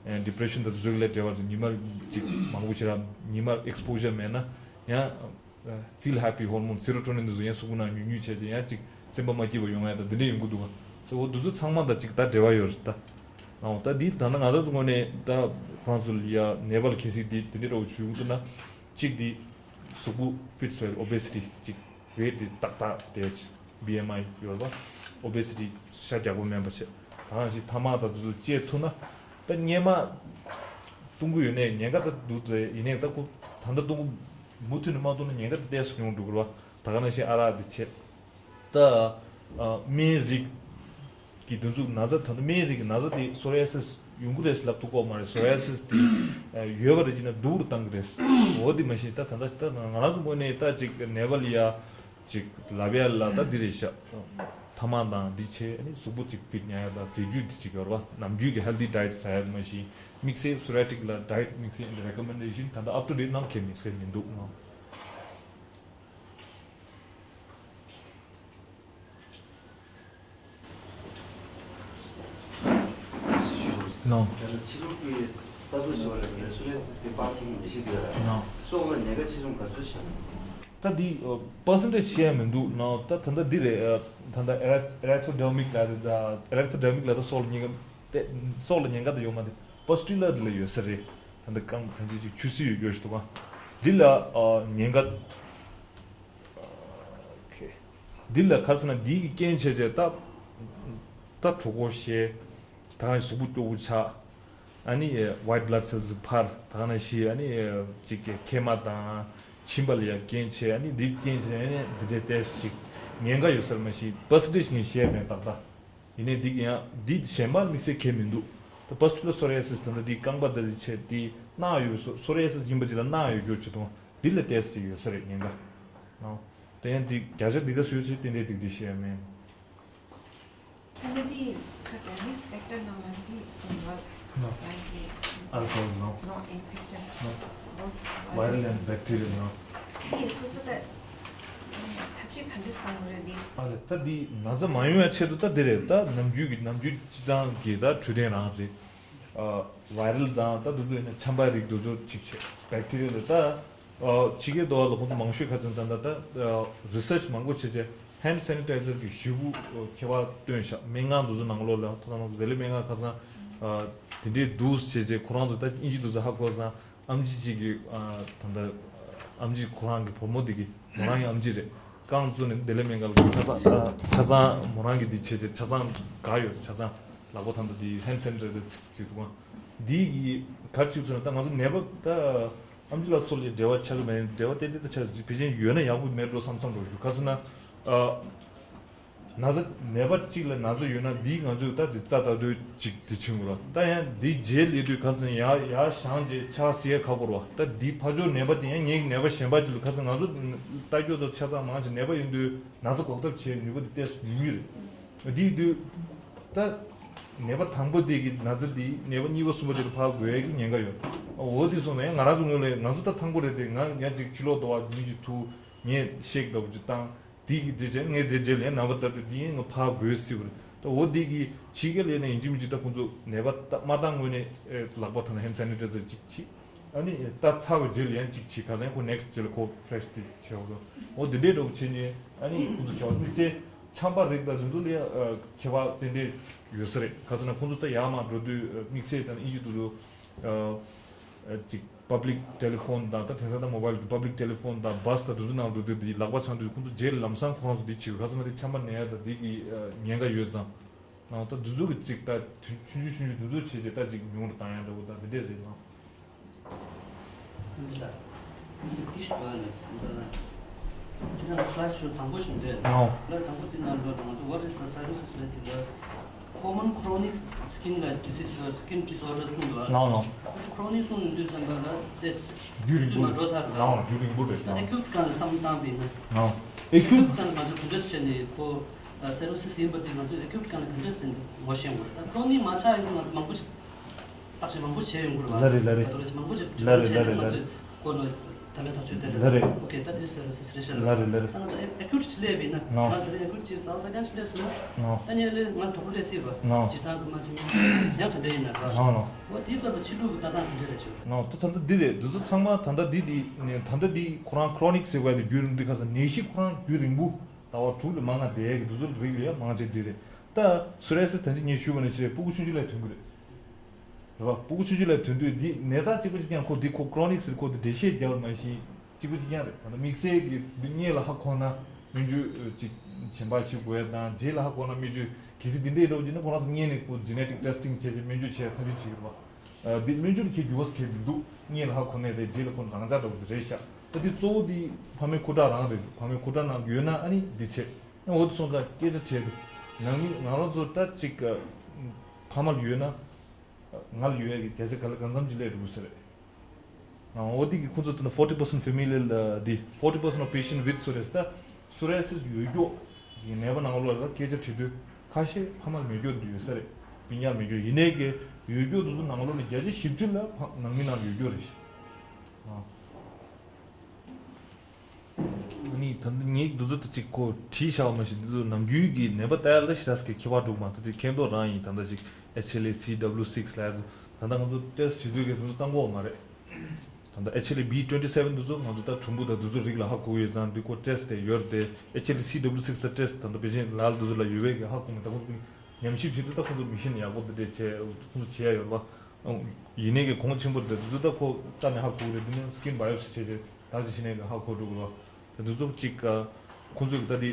རེད། ཌི་པི་རེ་ཤན་དང་དེ་ཚོ་གི་ལས་འབྲེལ་བ་དེ་ཉི་མ་ཅིག་མང་པོ་བྱས་ར་ཉི་མ་ཨེག་སི་པོ་ཞར་མེད་ན་ཡང་། ཕིལ་ཧེ་པི་ཧོར་མོན་སེ་རོ་ཊོ་ནིན་འདི་ཚོ་ཡང་གཟུགས་པོ་ནང་ཉུང་ཉུང་བྱས་རྗེས་ཡང་ཅིག་སེམས་པ་མ་སྐྱིད་པ་ཡོང་ཡ་དང་འདི་འདྲ་ཡོང་གི་འདུག་ག་ཟེར་འོ་འདི་ཚོ་ཚང་མ་དང་ཅིག་ད་འབྲེལ་བ་ཡོད་རེད་ད། ཨོ་ད་འདི་ད་ནང་ང་རང་ཚོ་ངོས་ནས་ད་ཁོ་རང་ཚོ་ལ་ཡ་ནད་པ་ལ་གལ་སྲིད་འདི་འདི་འདྲ་འདྲ་བོ་བྱུང་འདུག་ན་གཅིག་འདི་གཟུགས་པོ་ཕིཊ་སོ་ཡ་ཨོ་བེ་སི་ཊི་ཅིག་ཝེ་ཊི་འདི་ཏག་ཏག་དེ་ཅིག་བི་ཨེམ་ཨའི་ཡོད་རེད་པ། ཨོ་བེ་སི་ཊི་ཤ་རྒྱགས་པོ་མིན་པ་བྱས་ད་གང་ཞིག་ཐ་མག་ད་འདི་ཚོ་བཅད་ཐུབ་ན་ད་གཉེར་མ་བཏུང་གི་ཡོད་ནའི་ཉེན་ཁ་ད་འདུག་དེ་ཡིན་ནའི་ད་ཁོ་ད་ལྟ་བཏུང་གི་མུ་མཐུད་ནས་མ་བཏུང་ན་ཉེན་ཁ་དེ་ཏོག་ཙམ་ཡོང་འགྲོ་གི་རེད་བ། ད་ག་ནང་བཞིན་ཨ་རག་དེ་བྱས། ད་ཨ་སྨན་རིགས་ཀྱི་དེ་ཚོ་ན་ཚ་ད་ལྟ་སྨན་རིགས་ཀྱི་ན་ཚ་དེ་སོ་རི་ཡ་སིས་ཡོང་གི་རེད་ལབ་ཐུབ་ཀྱི་ཡོད་མ་རེད། སོ་རི་ཡ་སིས་དེ་ཨ་ཡོད་པ་རེད་ཅེ་ན་སྡུག་རུ་བཏང་གི་རེད། འོ་དེ་མ་གཞི་ད་ད་ལྟ་ད་ང་རང་ཚོ་ངོས་ནས་ད་ཅིག་ནད་པ་ལ་ཡ་ཅིག་ལབ་ཡ་ལ་ད་འདི་རེད་ཤག་ཐ་མག་དང་འདི་བྱས་ཨ་ནི་གཟུགས་པོ་ཅིག་ཕིཊ་ཉར་ཡ་དང་ཟས་བཅུད་འདི་ཅིག་ཡོད་རེད་བ། ནམ་རྒྱུན་གྱི་ཧེལ་ཐི་ཌའེཊ་ཟ་ཡ་མ་གཞི་དམིགས་བསལ་སོ་རི་ཡ་ཊིག་ལ་ཌའེཊ་དམིགས་བསལ་རེ་ཀོ་མེན་ཌེ་ཤན་ད་ལྟ་ཨབ་ཊུ་ཌེཊ་གནང་མཁན་དམིགས་བསལ་མི་འདུག་ནོ། ནོ། ད་ལྟ་ཕྱི་ལུགས་ཀྱི་ལྟ་ཚུལ་བྱས་པ་ལ་སོ་རི་ཡ་སིས་ཀྱི་པར་ཐིག་ནད་གཞི་དེ་ལ་ནོ། སྲོག་ལ་ཉེན་ཁ་ཆེ་ཆུང་ག་ཚོད་ཆགས། ད་འདི་པར་སེན་ཊེཇ་བཤད་ཡ་མི་འདུག་ནོ། ད་ད་ལྟ་འདི་རེད། ད་ལྟ་ཨེ་རེག་ཐོ་ཌར་མིག་ལ་ད་ཨེ་རེག་ཐོ་ཌར་མིག་ལ་ད་སྲོག་ལ་ཉེན་ཁ་དེ་སྲོག་ལ་ཉེན་ཁ་ད་ཡོད་མ་རེད། པ་སི་ཊུ་ལར་འདི་ལ་ཡོད་ས་རེད། ད་ལྟ་རྐང་ཐམས་ཅད་ཅིག་ཆུ་སྲིན་ཡོད་རྒྱུ་ཞིག་འདུག་ག་འདི་ལ་ཉེན་ཁ། ཨོ་ཁེ། འདི་ལ་ག་རེ་ཟེར་ན་འདི་གི་རྐྱེན་བྱས་བྱས་ད། ད་གྲོད་ཁོག་བཤལ། ད་ག་ནང་བཞིན་གཟུགས་པོ་སྐྱོ་པོ་ཆགས། ཨ་ནི་ཝའིཊ་བྷ་ལཌ་སེལ་འཕར། ད་ག་ནང་བཞིན་ཨ་ནི་ཅིག་གི་མཁལ་མ་དང་མཆིན་པ་ལ་ཡ་རྐྱེན་བྱས། ཨ་ནི་འདི་རྐྱེན་བྱས་ཨ་ནི་འདི་འདྲའི་ཏོག་ཙམ་ཅིག་ཉེན་ཁ་ཡོད་ས་རེད། མ་གཞི་པར་སེན་ཊེཇ་ངས་བཤད་མེད་ཏག་ཏག་ཡིན་ནའི་འདི་ཡང་འདི་གཞན་པ་དམིགས་བསལ་གང་ཡང་མི་འདུག་ད་པ་སི་ཊུ་ལར་སོ་རི་ཡ་སིས་ད་ལྟ་འདི་རྐང་པ་འདི་རེད་བྱས་འདི་རྣག་ཡོད་སོ་སོ་རི་ཡ་སིས་ཡིན་པ་ཅིག་ལ་རྣག་ཡོད་རྒྱུ་ཅིག་དང་འདི་ལ་ཏོག་ཙམ་ཅིག་ཡོད་ས་རེད་ཉེན་ཁ། ཨོ། དེ་ཡང་འདི་བརྒྱ་ཆ་འདི་ག་སུས་ཚོད་ཏན་ཏན་འདི་འདི་བཤད་ཡ་མེད། ད་ལྟ་འདི་ཁ་ཚ་རིསི་ཕེག་ཊར་ནང་ལ་འདི་སོང་བ། ནོ། རང་གི་ཨལ་ཀོ་ཧོལ་ནོ། ནོ་ཨིན་ཕེག་ཤན། ནོ། ཝའི་རལ་ཨེན་ཌི་བེག་ཊི་རི་ཡལ་ནོ། འདི་སོ་སོ་ད་ཐབས་ཤེས་ག་འདྲས་གཏོང་དགོས་རེད་འདི། ཨ་ལས་ད་འདི་ན་ཚ་མ་ཡོང་ཡ་ཆེད་དུ་ད་འདི་རེད། ད་ནམ་རྒྱུན་གྱི་ནམ་རྒྱུན་སྤྱི་བཏང་གི་ད་འཕྲོད་བསྟེན་རང་རེད། ཨ་བའི་རལ་དང་ད་འདི་ཚོ་ཡིན་ན་ཆམ་པ་རིགས་འདི་ཚོ་གཅིག་བྱས། བེག་ཊི་རི་ཡ་ལ་ད་ཨ་ཕྱི་རྒྱལ་དུ་བ་ལ་ཁོང་ཚོ་མང་ཤོས་ཁ་ཚོན་ད་ད་ད་རི་སར་ཆི་མང་པོ་བྱས་བྱས་ཧེན་ཌི་སེ་ནི་ཊའི་ཛར་གྱི་ཞེ་པོ་ཁྱད་པར་སྟོན་ཤག་སྨན་ཁང་འདི་ཚོ་ནང་ལོགས་ལ་ད་ལྟ་ནང་བདེ་ལེགས་སྨན་ཁང་ཁ་སང་ཨ་དེ་འདྲའི་འདུག་བྱས་བྱས་ཁོ་རང་ཚོ་ད་དབྱིན་ཇི་འདི་ཚོ་ཧ་གོ་སང་། ཨམ་ཆི་གཅིག་གིས་ཨ་ད་ལྟ་ཨམ་ཆི་ཁོ་རང་གི་བུ་མོ་དེ་གིས་མོ་རང་གི་ཨམ་ཆི་རེད། རྐང་བཙུགས་ནས་བདེ་ལེགས་སྨན་ཁང་ལ་ཆ་ཚང་ཨ་ཆ་ཚང་མོ་རང་གི་འདི་བྱས་བྱས་ཆ་ཚང་ག་ཡོད་ཆ་ཚང་ལག་པ་ད་ལྟ་དེ་ཧེན་ཌི་སེ་ནི་ཊའི་ཛར་གཅིག་གཅིག་འདུག་ཨང་། འདི་གི་ག་རེ་བྱེད་ཚུལ་ན་ད་ང་ཚོ་ནད་པ་ད་ཨམ་ཆི་ལགས་ཚོ་ལ་འབྲེལ་བ་ཆགས་ཀྱི་མེད། འབྲེལ་བ་ཏན་ཏན་ད་ཆགས་ཕལ་ཆེར་ཡོད་ན་ཡག་པོ་མེད་འགྲོ་བསམ་བསམ་འགྲོ་ཞུ། ག་ཟེར་ན་ཨ། ན་ཚ་ནད་པ་གཅིག་ལ་ན་ཚ་ཡོད་ན་འདིས་ང་ཚོས་ད་དེ་རྩ་ལྟ་དུས་གཅིག་དེ་ཕྱིན་དགོས་ར། ད་ཡང་འདི་རྗེས་ལས་དུས་ག་ཚོད་ཡར་ཡར་བཞེངས་རྗེས་ཆ་ཟེར་ཡ་ཁག་པོ་ར། ད་འདི་ཕར་ཕྱོགས་ནད་པ་དེ་ཡང་ངའི་ནད་པ་གཞན་པ་གཅིག་ལ་ག་ཚོད་ང་ཚོ་ལྟ་སྐྱོ་དང་ཆ་ཚང་མང་ཆེ་ནད་པ་ཡིན་དུས་ན་ཚ་འགོག་ཐབས་བྱེད་ནུས་པ་དེ་ཏོག་ཙམ་ཉུང་ཉུང་རེད། འདིའི་དུས་ད་ནད་པ་དང་པོ་དེ་གི་ན་ཚ་དེ་ནད་པ་གཉིས་པ་གསུམ་པ་དེ་ལ་ཕར་འགོས་ཡ་གི་ཉེན་ཁ་ཡོད། འོ་དེ་སོང་ཙང་ཡང་ང་རང་ཚོ་ངོས་ལ་ང་ཚོ་ད་ཐང་པོ་རེད་དེ་ང་ཡང་གཅིག་ཕྱི་ལོགས་དུ་བ་མི་ཞིག་ཐུག་ངས་ཤེག་འདྲ་པོ་ཅིག་བཏང་། དེ་གི་དེ་བྱས་ངས་དེ་རྗེས་ལ་ནམ་བར་ལྟ་དུས་དེ་ཡིན་ང་ཕར་འགོས་སྲིད་པ་རེད། ད་འོ་དེ་གི་ཕྱི་རྒྱལ་ལ་ཡིན་ན་ཡིན་གཅིག་མིན་གཅིག་ད་ཁོང་ཚོ་ནད་པ་ད་མ་བཏང་སྔོན་ནས་ཨེ་ལག་པ་ཐང་ན་ཧེན་ཌི་སེ་ནི་ཊའི་ཛར་གཅིག་བྱེད། ཨ་ནི་ད་ཚར་བའི་རྗེས་ལ་ཡང་གཅིག་བྱེད། ག་ཚོད་ཁོ་ནེག་སི་ཊི་རྗེས་ལ་ཁོ་ཕི་རེ་ཤི་དེ་བྱེད་འོ་འོ་དེ་འདྲའི་འདྲ་པོ་བྱེད་ནས་ཨ་ནི་ཁོང་ཚོ་ཁྱད་པར་དམིགས་བསལ་ཆམ་པ་རིགས་དང་དེ་ཚོ་ལ་ཡང་ཨ་ཁྱད་པར་ཏན་ཏན་ཡོད་ས་རེད། ག་ཚོད་ན་ཁོང་ཚོ་ད་ཡར་མར་འགྲོ་དུས་ཨ་དམིགས་བསལ་དང་དབྱིན་ཇི་དེ་ཚོ་ཨ་ཨ་གཅིག་པབ་ལིག་ཊེ་ལི་ཕོན་དང་ད་དེང་སང་ད་མོ་བཱའིལ་གྱི་པབ་ལིག་ཊེ་ལི་ཕོན་དང་བྷ་སི་དང་དེ་ཚོ་ནང་འགྲོ་དུས་དེ་ལག་པ་འཆང་དུས་ཁོང་ཚོ་རྗེས་ལ་ལམ་སང་ཁོ་རང་ཚོ་འདི་བྱེད་དགོས། ག་ཚོད་ན་དེ་ཆམ་པ་ནད་ཡ་དང་འདི་གི་ཨ་ཉེན་ཁ་ཡོད་ཙང་། ཨ་ད་དེ་ཚོ་གི་གཅིག་ད་ཆུང་ཆུང་ཆུང་ཆུང་དེ་ཚོ་བྱས་རྗེས་ད་གཅིག་ཉུང་རུ་བཏང་ཡ་འདྲ་པོ་ད་དེ་འདྲས་རེད་ལགས། འདི་ལ་འདི་ཞིག་གོ་ཡ་ལ་འདི་ལ་དེ་ནང་སླའི་ཌི་ཤོ་དང་པོ་ཞིག་འདྲ། ཨོ། སླའི་ཌི་དང་པོ་དེ་ནང་ལ་ང་ཚོ་what is the cirrhosis ལབ་དེ་ལ་common chronic skin ལ་disease ལ་skin disorders གསུངས་འདུག་ཨ། ལགས་ལགས། ཁོ་རང་ནི་གསུངས་ཡོང་དུས་ཙམ་པ་ལ་དེ་རྒྱུན་རིང་པོ་དུས་མ་འགྲོ་ཚར་རེད། ལའང་རྒྱུན་རིང་པོ་རེད། ད་ཨེ་ཁིའུ་ཊི་སྒང་ལ་བསམ་བློ་བཏང་བས་ན། ལའང་ཨེ་ཁིའུ་ཊི་སྒང་ལ་ང་ཚོ་ག་འདྲ་བྱས་ནས་ཁོ་སེར་བོ་སི་སི་ཡིན་པ་དེ་ང་ཚོ་ཨེ་ཁིའུ་ཊི་སྒང་ལ་ག་འདྲ་བྱས་ནས་ངོ་ཤེས་དགོས་རེད། ད་ཁོ་རང་ནི་མ་ཆགས་ཡོང་དུས་ང་ཚོ་མང་པོ་ཞིག་བརྟག་དཔྱད་མང་པོ་བྱས་ཡོང་དགོས་རེད་བ། ལ་རེད་ལ་རེད། ད་དུང་ཅིག་མང་པོ་ཞིག་ལ་རེད་ལ་རེད་ལ་རེད། ཁོ་ནི་ད་ལན་ཐག་ཆོད་དེ་རེད། ལ་རེད། ཨོ་ཁེ་ད་དེ་སེར་བོ་སི་སི་རེད་ཤག་ལ་རེད་ལ་རེད། ད་ང་ཚོ་ཨེ་ཁིའུ་ཊི་སླེབས་པས་ན་ང་ཚོ་ཨེ་ཁིའུ་ཊི་ཅིག་ཟ་ས་ཀྱང་ཞིག་སླེབས་སོང་ན། ད་ནི་ལས་ང་དོག་པོ་སླེབས་སྲིད་པ། སྤྱིར་བཏང་གི་མ་ཅིག་ཡང་ག་འདྲ་ཡིན་ན་ར། ཨོ་དེའི་སྐབས་ལ་ཕྱི་ལུགས་ཀྱི་ལྟ་སྟངས་ག་འདྲ་རེད་ཅིག་ད་ད་ལྟ་འདི་རེད། འདི་ཚོ་ཚང་མ་ད་ལྟ་འདི་འདི་ད་ལྟ་འདི་ཁོ་རང་ཁོ་རོ་ནིག་ཟེར་བ་དེ་རྒྱུན་རིང་འདི་ཁ་སང་ནད་གཞི་ཁོ་རང་རྒྱུན་རིང་པོ་ཟླ་བ་དྲུག་ལས་མང་ང་བསྡད་ཡས་ཀྱི་འདི་ཚོ་རིགས་ལ་ཡང་མང་ཆེ་འདི་རེད། ད་སོ་རི་ཡ་སིས་ད་ཅི་ངས་ཞུས་པ་ནང་བཞིན་རེད། སྤུ་གུ་ཆུང་ཆུང་ལ་ཐོན་གི་རེད། རེད་བ། སྤུ་གུ་ཆུང་ཆུང་ལ་ཐོན་དུས་འདི་ནད་རྟགས་གཅིག་པ་གཅིག་རྐྱང་ཁོ་འདི་ཁོ་ཁོ་རོ་ནིག་ཟེར་ཁོ་འདི་འགྲེལ་བཤད་རྒྱག་པ་ནང་བཞིན་གཅིག་པ་གཅིག་རྐྱང་རེད། ད་ལྟ་དམིགས་བསལ་གྱི་འདི་སྔོན་ལ་ཧ་གོ་ན་སྨན་བཅོས་ཅིག་གཞན་པ་ཞིག་དགོས་ཡ་དང་། རྗེས་ལ་ཧ་གོ་ན་སྨན་བཅོས་གལ་སྲིད་འདི་འདྲའི་འདྲ་བོ་ཅིག་ན་ཁོ་རང་ཚོ་སྔོན་ནས་ཁོ་ཇེ་ནེ་ཊིག་ཊེ་སི་ཊིང་བྱས་བྱས་སྨན་བཅོས་བྱས་ཐག་གཅོད་བྱེད་ཀྱི་རེད་བ། འདི་སྨན་བཅོས་ལ་ཁྱེད་འགྱུར་བ་ཁྱེད་མི་འདུག་སྔོན་ལ་ཧ་གོ་ནས་རེད། རྗེས་ལ་ཁོ་རང་འཇགས་འདྲ་བོ་དེ་རེད་ཤག་ད་འདི་གཙོ་བོ་འདི་ཕ་མའི་ཁུ་ཁྲག་རང་རེད། ཕ་མའི་ཁུ་ཁྲག་ནང་ཡོད་ན་ཨ་ནི་འདི་བྱེད། འོ་དེ་སོང་ཙང་སྐད་ཆ་དྲིས་འདུག་ནང་མི་ང་རང་ཚོ་ད་ཅིག་ཕ་མ་ལ་ཡོད་ན། ང་ལ་ཡོད་ཡ་གི་བརྒྱ་ཆ་ག་ལ་གང་འཚམ་ཅིག་སླེབས་འགྲོ་གི་ས་རེད། འོ་དེ་གི་ཁོ་ཚོ་ད་ལྟ་forty percent familial འདི་forty percent of patient with psoriasis ད་སོ་རི་ཡ་སིས་ཡོད་མཁན་གྱི་ནད་པ་ནང་ལོགས་ལ་སྐད་ཆ་དྲིས་དུས་ཁ་ཤས་ཕ་མ་ལ་མེད་མཁན་འདི་ཡོད་ས་རེད། སྤུན་ཀྱག་མེད་མཁན་ཡིན་ནའི་གི་ཡོད་མཁན་འདི་ཚོ་ནང་ལོགས་ལ་བརྒྱ་ཆ་བཞི་བཅུ་ལ་ཕ་ནང་མི་ནང་ལ་ཡོད་མཁན་རེད་ཤག་ཨ་ནི་ད་ལྟ་ངས་འདི་ཚོ་ད་ཅིག་ཁོ་བྲིས་བཞག་པ་མ་གཞི་འདི་ཚོ་ནམ་རྒྱུན་གྱི་ནད་པ་ལྟ་ཡ་ལ་ཞེ་དྲག་གི་ཁྱད་པར་འདུག་མ། ད་དེ་མཁྱེན་རྟོགས་རང་ཡིན། ད་ལྟ་ཅིག་H L A C W six ལབ་ཡ་ད་ལྟ་ང་ཚོ་ཊེ་སི་ཊི་བྱེད་དུས་ཀྱི་འདི་ཚོ་བཏང་གི་ཡོད་མ་རེད། ད་ལྟ་H L A B twenty seven འདི་ཚོ་ང་ཚོ་ད་གྲུམ་བུ་དང་འདི་ཚོ་རིགས་ལ་ཧ་གོ་གི་ཡོད་ཙང་འདི་ཁོ་ཊེ་སི་ཊི་དེ་ཡོད་རེད་དེ། H L A C W six ད་ཊེ་སི་ཊི་ད་ལྟ་ཕལ་ཆེར་ལ་ལ་འདི་ཚོ་ལ་ཡོད་པའི་གི་ཧ་གོ་མེད། ད་ཁོ་ཚོ་ཉམས་ཞིབ་བྱེད་དུས་ད་ཁོ་ཚོ་མི་ཤེས་ན་ཡག་པོ་འདི་འདྲས་བྱས་ཁོ་ཚོ་བྱེད་ཡ་ཡོད་རེད་པ། ཡིན་ནའི་གི་གོང་ཆེན་པོ་རེད་དེ། འདི་ཚོ་ད་ཁོ་ལྟ་ནས་ཧ་གོ་གི་རེད། འདི་ནི་སི་ཀིན་བ་ཡོ་སི་བྱས་བྱས་ད་ཅི་བྱས་ནས་གི་ཧ་གོ་འགྲོ་གི་རེད་པ། ད་འདི་ཚོ་གཅིག་ཨ་ཁོང་ཚོས་ད་དེ་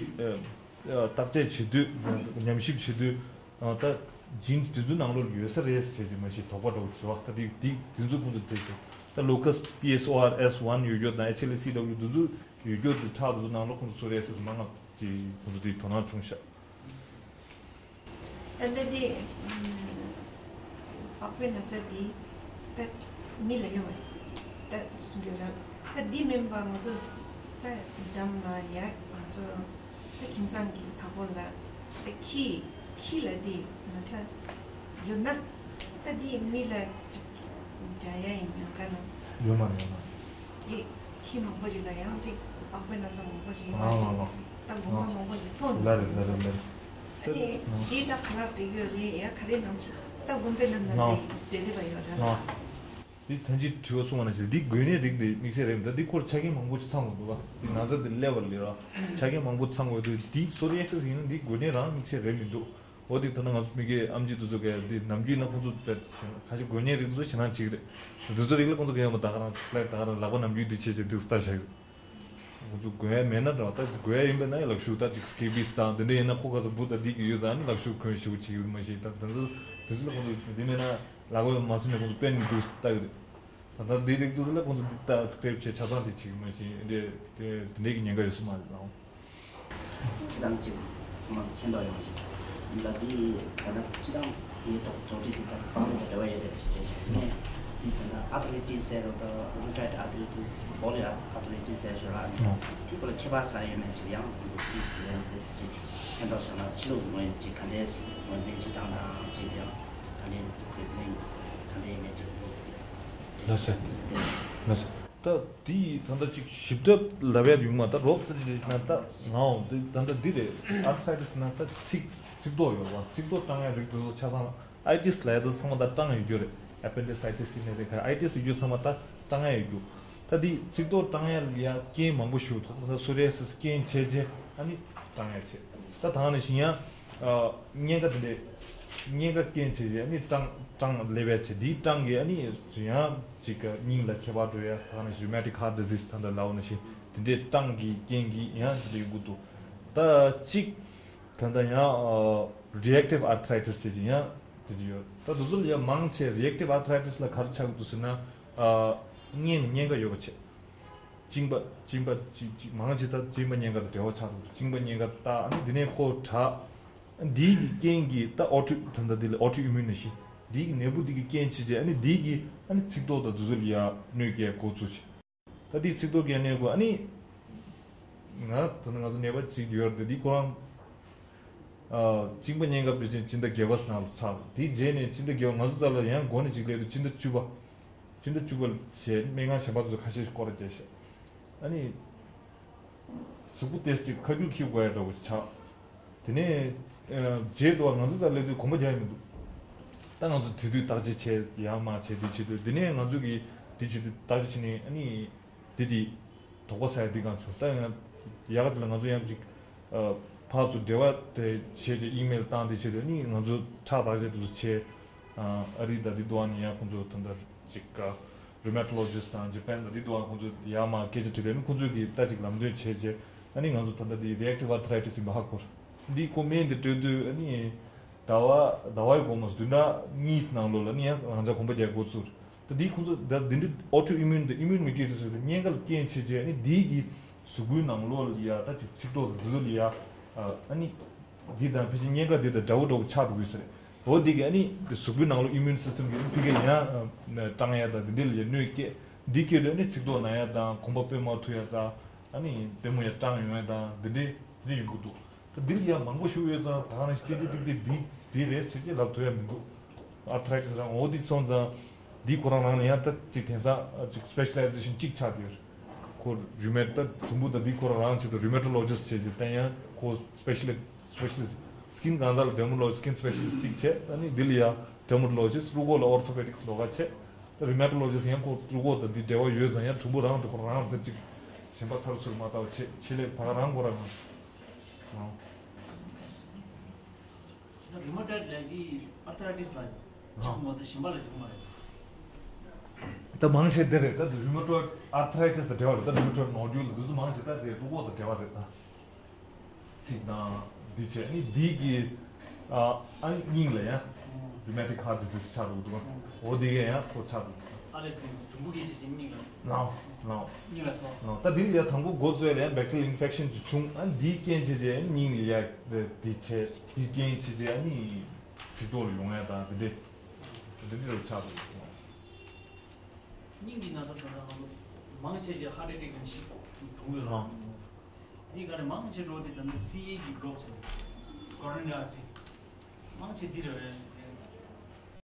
ཨ་བརྟག་དཔྱད་བྱེད་དུས་ཉམས་ཞིབ་བྱེད་དུས་ཨ་ད་ཇིན་སི་དེ་ཚོའི་ནང་ལོགས་ཡོད་ས་རེད་ཟེར་གྱི་མ་གཞི་དོགས་པ་འདྲ་བོ་བྱུང་བ། ད་དེ་དེ་དེ་ཚོ་ཁོང་ཚོས་དེ་ཚོ་ད་ལོ་ཀས་P S O R S one ཡོད་རྒྱུ་དང་H L A C W དེ་ཚོ་ཡོད་རྒྱུ་དེ་ཁྲག་དེ་ཚོ་ནང་ལོགས་ཁོང་ཚོ་སོ་རི་ཡ་སིས་མང་ང་དེ་ཁོང་ཚོ་དེ་དོ་སྣང་བྱུང་ཤག་ད་ལྟ་དེ་པགས་པའི་ན་ཚ་དེ་ད་མི་ལ་ཡོང་བ་ད་གསུང་གི་རེད། ད་འདི་མིན་པ་ང་ཚོ་ད་འགྲམ་ལ་ཡ་ང་ཚོ་ད་ཁྱིམ་ཚང་གི་བདག་པོ་ལ་ད་ཁྱི་ཁྱི་ལ་དེ་ན་ཚ་ཡོད་ན་ད་དེ་མི་ལ་ཅིག་འདྲ་ཡ་ཡིན་ཡང་ག་ན་ཡོད་མ་རེད། ཡོད་མ་རེད། དེ་ཁྱི་མང་པོ་ཞིག་ལ་ཡང་ཅིག་པགས་པའི་ན་ཚ་མང་པོ་ཞིག་ཡོད་མ་ཅིག་ད་དགོང་མོ་མང་པོ་ཞིག་མཐོང་ཡོད། ལ་རེད་ལ་རེད་ལ་རེད། ཨ་ནི་འདི་ད་ག་ལ་འགྲིག་ཡོད་རེད། ཡ་ག་རེ་གནང་ཆེ། ད་དགོན་པའི་ནང་ན་ལོ། དེ་དེ་འདྲ་བ་ཡོད་ར། ལོ། འདི་ཐེངས་གཅིག་དྲི་བ་གསུང་བ་ན་ཞིག་འདི་དགོས་ངེས་རིགས་འདི་དམིགས་བསལ་རེད་མི་འདུག་འདི་སྐོར་ཆ་རྐྱེན་མང་པོ་ཞིག་ཚང་དགོས་འདུག་བ། འདི་ན་ཚ་འདི་སླེབས་པ་ལས་ར་ཆ་རྐྱེན་མང་པོ་ཚང་དགོས་འདུག་འདི་སོ་རི་ཡ་སི་ཡིན་ན་འདི་དགོས་ངེས་རང་དམིགས་བསལ་རེད་མི་འདུག་འོ་དེ་ད་ནང་ང་ཚོ་མི་སྒེར་ཨེམ་ཆི་དེ་ཚོ་གས་འདི་ནམ་རྒྱུན་ན་ཁོང་ཚོ་དཔེ་ཁ་ཤས་དགོས་ངེས་རིགས་དེ་ཚོ་ཞེད་སྣང་བྱེད་ཀྱི་རེད། དེ་ཚོ་རིགས་ལ་ཁོང་ཚོ་གས་ཡོང་བ་ད་ག་རང་སི་ལའེ་ཌི་ད་ག་རང་ལག་པ་ནམ་རྒྱུན་འདི་བྱས་བྱས་འདུག་ལྟ་བྱ་ཡོད། ཁོང་ཚོ་དགོས་ཡ་མེད་ན་འདྲ་བ་ད་དགོས་ཡ་ཡིན་པས་ན་ཡ་ལག་ཤུགས་ད་ཅིག་སི་ཀེ་བི་སི་དང་དེ་འདྲ་ཡིན་ན་ཁོ་ག་ཚོད་འབུ་ད་འདི་གི་ཡོད་ཟ་ནི་ལག་ཤུགས་གོན་ཞེ་པོ་བྱེད་ཀྱི་མ་ཤེས་ད་དེ་ཚོ་དེ་ཚོ་ལ་ཁོང་ཚོ་འདི་མེད་ན་ལག་པ་མ་སེམས་ནས་ཁོང་ཚོ་དཔེ་ནས་འདུག་ལྟ་གི་རེད། ད་ལྟ་འདི་རིགས་འདུག་ལ་ཁོང་ཚོ་འདི་ལྟ་སི་ཀེ་རེབ་བྱས་ཆ་ཚང་འདི་བྱེད་ཀྱི་མ་ཤེས་འདི་དེ་འདྲའི་གི་ཉེན་ཁ་ཡོད་ས་མ་རེད་ལགས། སྤྱི་བཏང་གཅིག་ཚང་མ་མཁྱེན་རྟོགས་ཡོང་ཞིང་། ལ་དེ་ད་ལྟ་སྤྱི་བཏང་དེའི་ཐོག་དོགས་འདྲི་དེ་ལྟར་བང་ལ་འབྲེལ་བ་ཡོད་པའི་ཆེད་དུ་ཞིག་ནས་དེ་ད་ལྟ་ཨ་ཐོ་རི་ཊི་ཟེར་རོ་ད་རུ་ཀྲའི་ཨ་ཐོ་རི་ཊི་ཨོ་ལི་ཨ་ཐོ་རི་ཊི་ཟེར་ཞོར་ཨ་ནི་དེ་སྐོར་ལ་ཁྱད་པར་ག་རེ་ཡོད་མེད་ཅིག་ཡང་ཁོང་ཚོ་དེ་དེ་ལན་དེ་ཅིག་མཁྱེན་རྟོགས་བྱུང་ན་ཕྱི་ལོགས་ངོས་ནས་ཅིག་ག་འདྲས་ངོས་འཛིན་བྱེད་སྟངས་དང་ཅིག་ཡང་ག་འདྲས་ཁོས་ནས་ག་འདྲས་ཡོད་མེད་ཅིག་དེ་ཅིག་ལགས་སོ། ལགས་སོ། ད་དེ་ད་ལྟ་ཅིག་ཞིབ་ཕྲ་ལབ་ཡ་ཡོང་མ་ད་རོབ་ཙམ་ཅིག་ན་ད་ང་འོང་དེ་ད་ལྟ་འདི་རེད། ཨར་ཐ་རའི་ཊི་སི་ན་ད་ཚིགས་ཚིགས་ཐོག་ཡོད་བ། ཚིགས་ཐོག་སྐྲངས་ཡ་རིགས་དེ་ཚོ་ཆ་ཚང་ཨའི་ཊི་སི་ལབ་ཡ་དེ་ཚང་མ་ད་སྐྲངས་ཡོད་རྒྱུ་རེད། ཨེ་པེན་ཌི་སི་ཨའི་ཊི་སི་ཡིན་ནའི་རེད་ག་ཨའི་ཊི་སི་ཡོད་རྒྱུ་ཚང་མ་ད་སྐྲངས་ཡ་ཡོད་རྒྱུ། ད་དེ་ཚིགས་ཐོག་སྐྲངས་ཡ་ལ་ཡ་རྐྱེན་མང་པོ་ཞིག་འདུག་ད་སོ་རི་ཡ་སི་སི་རྐྱེན་བྱས་རྗེས་ཨ་ནི་སྐྲངས་ཡ་བྱས། ད་ད་ནི་བཞིན་ཡང་ཨ་གཉན་ཁ་དེ་འདྲས་གཉན་ཁ་རྐྱེན་བྱས་རྗེས་ཨ་ནི་སྐྲངས་སྐྲངས་སླེབས་ཡ་བྱས། དེའི་སྐྲངས་ཀྱིས་ཨ་ནི་ཡང་ཅིག་ག་སྙིང་ལ་ཁྱད་པར་འགྲོ་ཡ་ད་ནི་རུ་མ་ཊིག་ཧར་ཊི་ཌི་ཟི་ཛི་ད་ལྟ་ལབ་པ་ནང་བཞིན་དེ་འདྲས་སྐྲངས་ཀྱི་རྐྱེན་གྱིས་ཡང་དེ་འདྲས་ཡོང་གི་འདུག་ད་གཅིག་ད་ལྟ་ཡང་རི་ཨེག་ཊིབ་ཨར་ཐ་རའི་ཊི་སི་བྱས་རྗེས་ཡང་དེ་འདྲས་ཡོད། ད་དེ་ཚོ་ལ་ཡང་མང་ཆེ་རི་ཨེག་ཊིབ་ཨར་ཐ་རའི་ཊི་སི་ལ་ག་རེ་ཆགས་ཀྱི་འདུག་ཟེར་ན་ཨ་གཉན་གཉན་ཁ་ཡོད་པ་བྱས། གཅིན་པ་གཅིན་པ་གཅིག་གཅིག་མང་ཆེ་ད་གཅིན་པ་གཉན་ཁ་དང་འབྲེལ་བ་ཆགས་འདུག་གཅིན་པ་གཉན་ཁ་ད་ཨ་ནི་འདི་ནས་ཁོ་དྲག་འདིའི་གི་རྐྱེན་གྱིས་ད་ཨོ་ཊོ་ད་ལྟ་འདི་ལ་ཨོ་ཊོ་ཨི་མུན་ནད་གཞི་འདིའི་གི་ནད་འབུ་འདི་གི་རྐྱེན་བྱས་རྗེས་ཨ་ནི་འདིའི་གི་ཨ་ནི་ཚིགས་ཐོག་དང་འདི་ཚོ་ལ་ཡ་གནོད་སྐྱེལ་འགོ་ཚུགས་བྱས། ད་འདིའི་ཚིགས་ཐོག་གི་གནོད་འགོ་ཨ་ནི་ང་ད་ནི་ང་ཚོ་ནད་པ་གཅིག་ཡོད་རེད། འདི་ཁོ་རང་ཨ་གཅིན་པ་གཉན་ཁ་བྱས་རྗེས་སྤྱི་ཟླ་བརྒྱད་པ་ནང་ལ་ཚར། དེའི་རྗེས་ནས་སྤྱི་ཟླ་བརྒྱད་པ་ང་ཚོ་རྩ་ལ་ཡང་འགོ་ནས་གཅིག་སླེབས་དུས་སྤྱི་ཟླ་བཅུ་པ། སྤྱི་ཟླ་བཅུ་པ་བྱས་སྨན་ཁང་གཞན་པ་ཚོ་ཁ་ཤས་ཤིག་སྐོར་ར་བརྒྱབ་ཤག་ཨ་ནི་གཟུགས་པོ་ཏོག་ཙམ་ཁ་རྒྱུག་འཁྱེར་དགོས་ཡ་འདྲ་བོ་ཞིག་ཆགས། དེ་ནས་ཨ་རྗེས་དུ་བ་ང་ཚོ་རྩ་ལ་སླེབས་དུས་གོམ་པ་རྒྱག་ཡ་མི་འདུག་ད་ང་ཚོ་དེ་དུས་བརྟག་དཔྱད་བྱས་ཡར་མར་བྱས་འདི་བྱེད་དུས་དེ་ནས་ང་ཚོ་གིས་འདི་བྱེད་དུས་བརྟག་དཔྱད་བྱས་ནས་ཨ་ནི་འདི་དེ་དོགས་པ་ཟ་ཡ་འདི་གང་བྱུང་། ད་ཡང་ཡག་ག་དེ་ལ་ང་ཚོ་ཡང་ཅིག་ཨ་ཕར་ཚུར་འབྲེལ་བ་དེ་བྱས་ཏེ་ཨི་མེལ་བཏང་དེ་བྱས་ཏེ་ཨ་ནི་ང་ཚོ་ཁྲག་བརྟག་དཔྱད་དེ་ཚོ་བྱས། ཨ་རི་དང་འདི་དུ་བ་ནས་ཡང་ཁོང་ཚོ་ད་ལྟ་ཅིག་ཨ་རུ་མ་ཊོ་ལོ་ཇི་སི་ཊི་དང་ཇ་པན་དང་འདི་དུ་བ་ཁོང་ཚོ་ཡར་མར་སྐད་ཆ་དྲིས་པས་ཨ་ནི་ཁོང་ཚོས་ཀྱིས་ད་ཅིག་ལམ་སྟོན་བྱས་རྗེས་ཨ་ནི་ང་ཚོ་ད་ལྟ་འདི་རི་ཨེག་ཊིབ་ཨར་ཐ་རའི་ཊི་སི་ཡིན་པ་ཧ་གོ། འདི་ཁོ་སྨན་འདི་སྤྲོད་དུས་ཨ་ནི་ཟླ་བ་ཟླ་བའི་དགོང་མོ་བདུན་ཕྲག་གཉིས་ནང་ལོགས་ལ་ཨ་ནི་ཡང་རང་ཅག་གོམ་པ་རྒྱག་འགོ་ཚུགས། ད་འདི་ཁོང་ཚོ་ད་འདི་འདྲ་ཨོ་ཊོ་ཨི་མུན་དང་ཨི་མུན་མེ་ཌི་ཡེ་ཊར་ཟེར་ཏེ་གཉན་ཁ་ལ་རྐྱེན་བྱས་རྗེས་ཨ་ནི་འདི་གི་གཟུགས་པོའི་ནང་ལོགས་ལ་ཡ་ད་ཅིག་ཚིགས་ཐོག་དང་འདི་ཚོ་ལ་ཡ་ཨ་ནི་འདི་དང་ཕལ་ཆེར་གཉན་ཁ་འདི་དང་འདྲ་བོ་འདྲ་བོ་ཆགས་འགྲོ་གི་ཟེར། འོ་འདི་གི་ཨ་ནི་གཟུགས་པོའི་ནང་ལོགས་ཨི་མུན་སིས་ཊམ་གི་ཕི་གེ་ལ་ཡང་སྐྲངས་ཡ་དང་འདི་འདྲ་ལ་ཡ་གནོད་སྐྱེལ། འདི་སྐྱེལ་དུས་ཨ་ནི་ཚིགས་ཐོག་ན་ཡ་དང་གོམ་པ་སྤོས་མ་ཐུབ་ཡ་དང་ཨ་ནི་ལྟད་མོ་ཡ་སྐྲངས་ཡོང་ཡ་དང་འདི་འདྲའི་འདི་འདྲ་ཡོང་གི་འདུག་ད་འདི་ལ་ཡ་མང་པོ་ཞིག་ཡོད་ཙང་ད་ག་ནང་བཞིན་ཏིག་ཏིག་ཏིག་ཏིག་འདི་འདི་རེད་ཟེར་ཅིག་ལབ་ཐུབ་ཡ་མི་འདུག་ཨར་ཐ་རའི་ཊི་སི་རང་འོ་འདི་སོང་ཙང་འདི་ཁོ་རང་རང་ལ་ཡང་ད་ཅིག་དེང་སང་ཅིག་སི་པེ་ཤ་ལའི་ཟེ་ཤན་གཅིག་ཆགས་བསྡད་ཡོད་རེད། ཁོ་རུ་མེ་ད་གྲུམ་བུ་ད་འདི་ཁོ་རང་རང་ཆེད་དུ་རུ་མེ་ཊོ་ལོ་ཇི་སི་ཊི་བྱས་ཅིག་ད་ཡང་ཁོ་སི་པེ་ཤ་ལི་སི་པེ་ཤ་ལི་སི་ཊི་སི་ཀིན་གང་ཟག་ལ་ཌར་མ་ཊོ་ལོ་ཇི་སི་ཊི་སྐིན་སི་པེ་ཤ་ལི་སི་ཊི་གཅིག་བྱས། ད་ནི་འདི་ལ་ཡང་ཌར་མ་ཊོ་ལོ་ཇི་སི་ཊི་རུས་ཁོག་ལ་ཨོར་ཐོ་པེ་ཌིག་སི་ལོགས་ཀ་བྱས། ད་རུ་མེ་ཊོ་ལོ་ཇི་སི་ཊི་ཡང་ཁོ་རུས་ཁོག་དང་འདི་འབྲེལ་བ་ཡོད་ཙང་ཡང་གྲུམ་བུ་རང་དང་ཁོ་རང་ད་ཅིག་གཞན་པ་ཚར་ཚུར་མ་ལྟ་བ་བྱས་ཆེད་ལས་ད་ག་རང་ཁོ་རང་ང་། ཇི་ལྟར་རུ་མ་ཊོའི་ཌི་ཨར་ཐ་རའི་ཊི་སི་ལ་ཆགས་མ་གཏོགས་གཞན་པ་ལ་བྱུང་མ་རེད། ད་མང་ཆེ་འདི་རེད། ད་རུ་མ་ཊོའི་ཌི་ཨར་ཐ་རའི་ཊི་སི་དང་འབྲེལ་བ་རེད། ད་རུ་མ་ཊོའི་ཌི་ནོ་ཌུལ་འདི་ཚོ་མང་ཆེ་ད་དེ་རུས་ཁོག་དང་འབྲེལ་བ་རེད་ད། ཚིགས་དང་འདི་བྱས་ནི་འདི་གི་ཨ་ཨ་ནི་སྙིང་ལ་ཡང་རུ་མ་ཊིག་ཧར་ཊི་ཌི་ཟི་ཛི་ཆགས་འདུག་འདུག་འོ་འདི་གས་ཡང་ཁོ་ཆགས་འདུག་ཨ་ལས་དེ་གྲུམ་བུ་གི་ཆེ་ཆེ་སྙིང་ལ། ལའོ་ལའོ། སྙིང་ལ་ཚོ། ལའོ། ད་འདི་ལ་ཡང་དང་པོ་འགོ་བཙུགས་ལ་ཡང་བེག་ཊི་རི་ཡལ་ཨིན་ཕེག་ཤན་ཅིག་བྱུང་། ཨ་འདིའི་རྐྱེན་བྱས་རྗེས་སྙིང་ལ་ཡ་འདི་བྱས་འདིའི་རྐྱེན་བྱས་རྗེས་ཨ་ནི་ཚིགས་ཐོག་ལ་ཡོང་ཡ་དང་འདི་འདྲས་འདི་འདྲས་ཆགས་འདུག་སྙིང་གི་ན་ཚ་དེ་འདྲ་ང་ཚོ་མང་ཆེ་ཆེ་ཧར་ཊི་ཨེ་ཊེག་གི་ཤི་གྲོངས་ཡོད་རེད། ཨ། འདི་ག་རེ་མང་ཆེ་འགྲོ་དེ་ད་ནི་སི་ཨེ་གི་བློག་ཆེ་ཀོ་རོ་ནེ་རི་ཨར་ཊི་རི་མང་ཆེ་འདི་རེད་པས།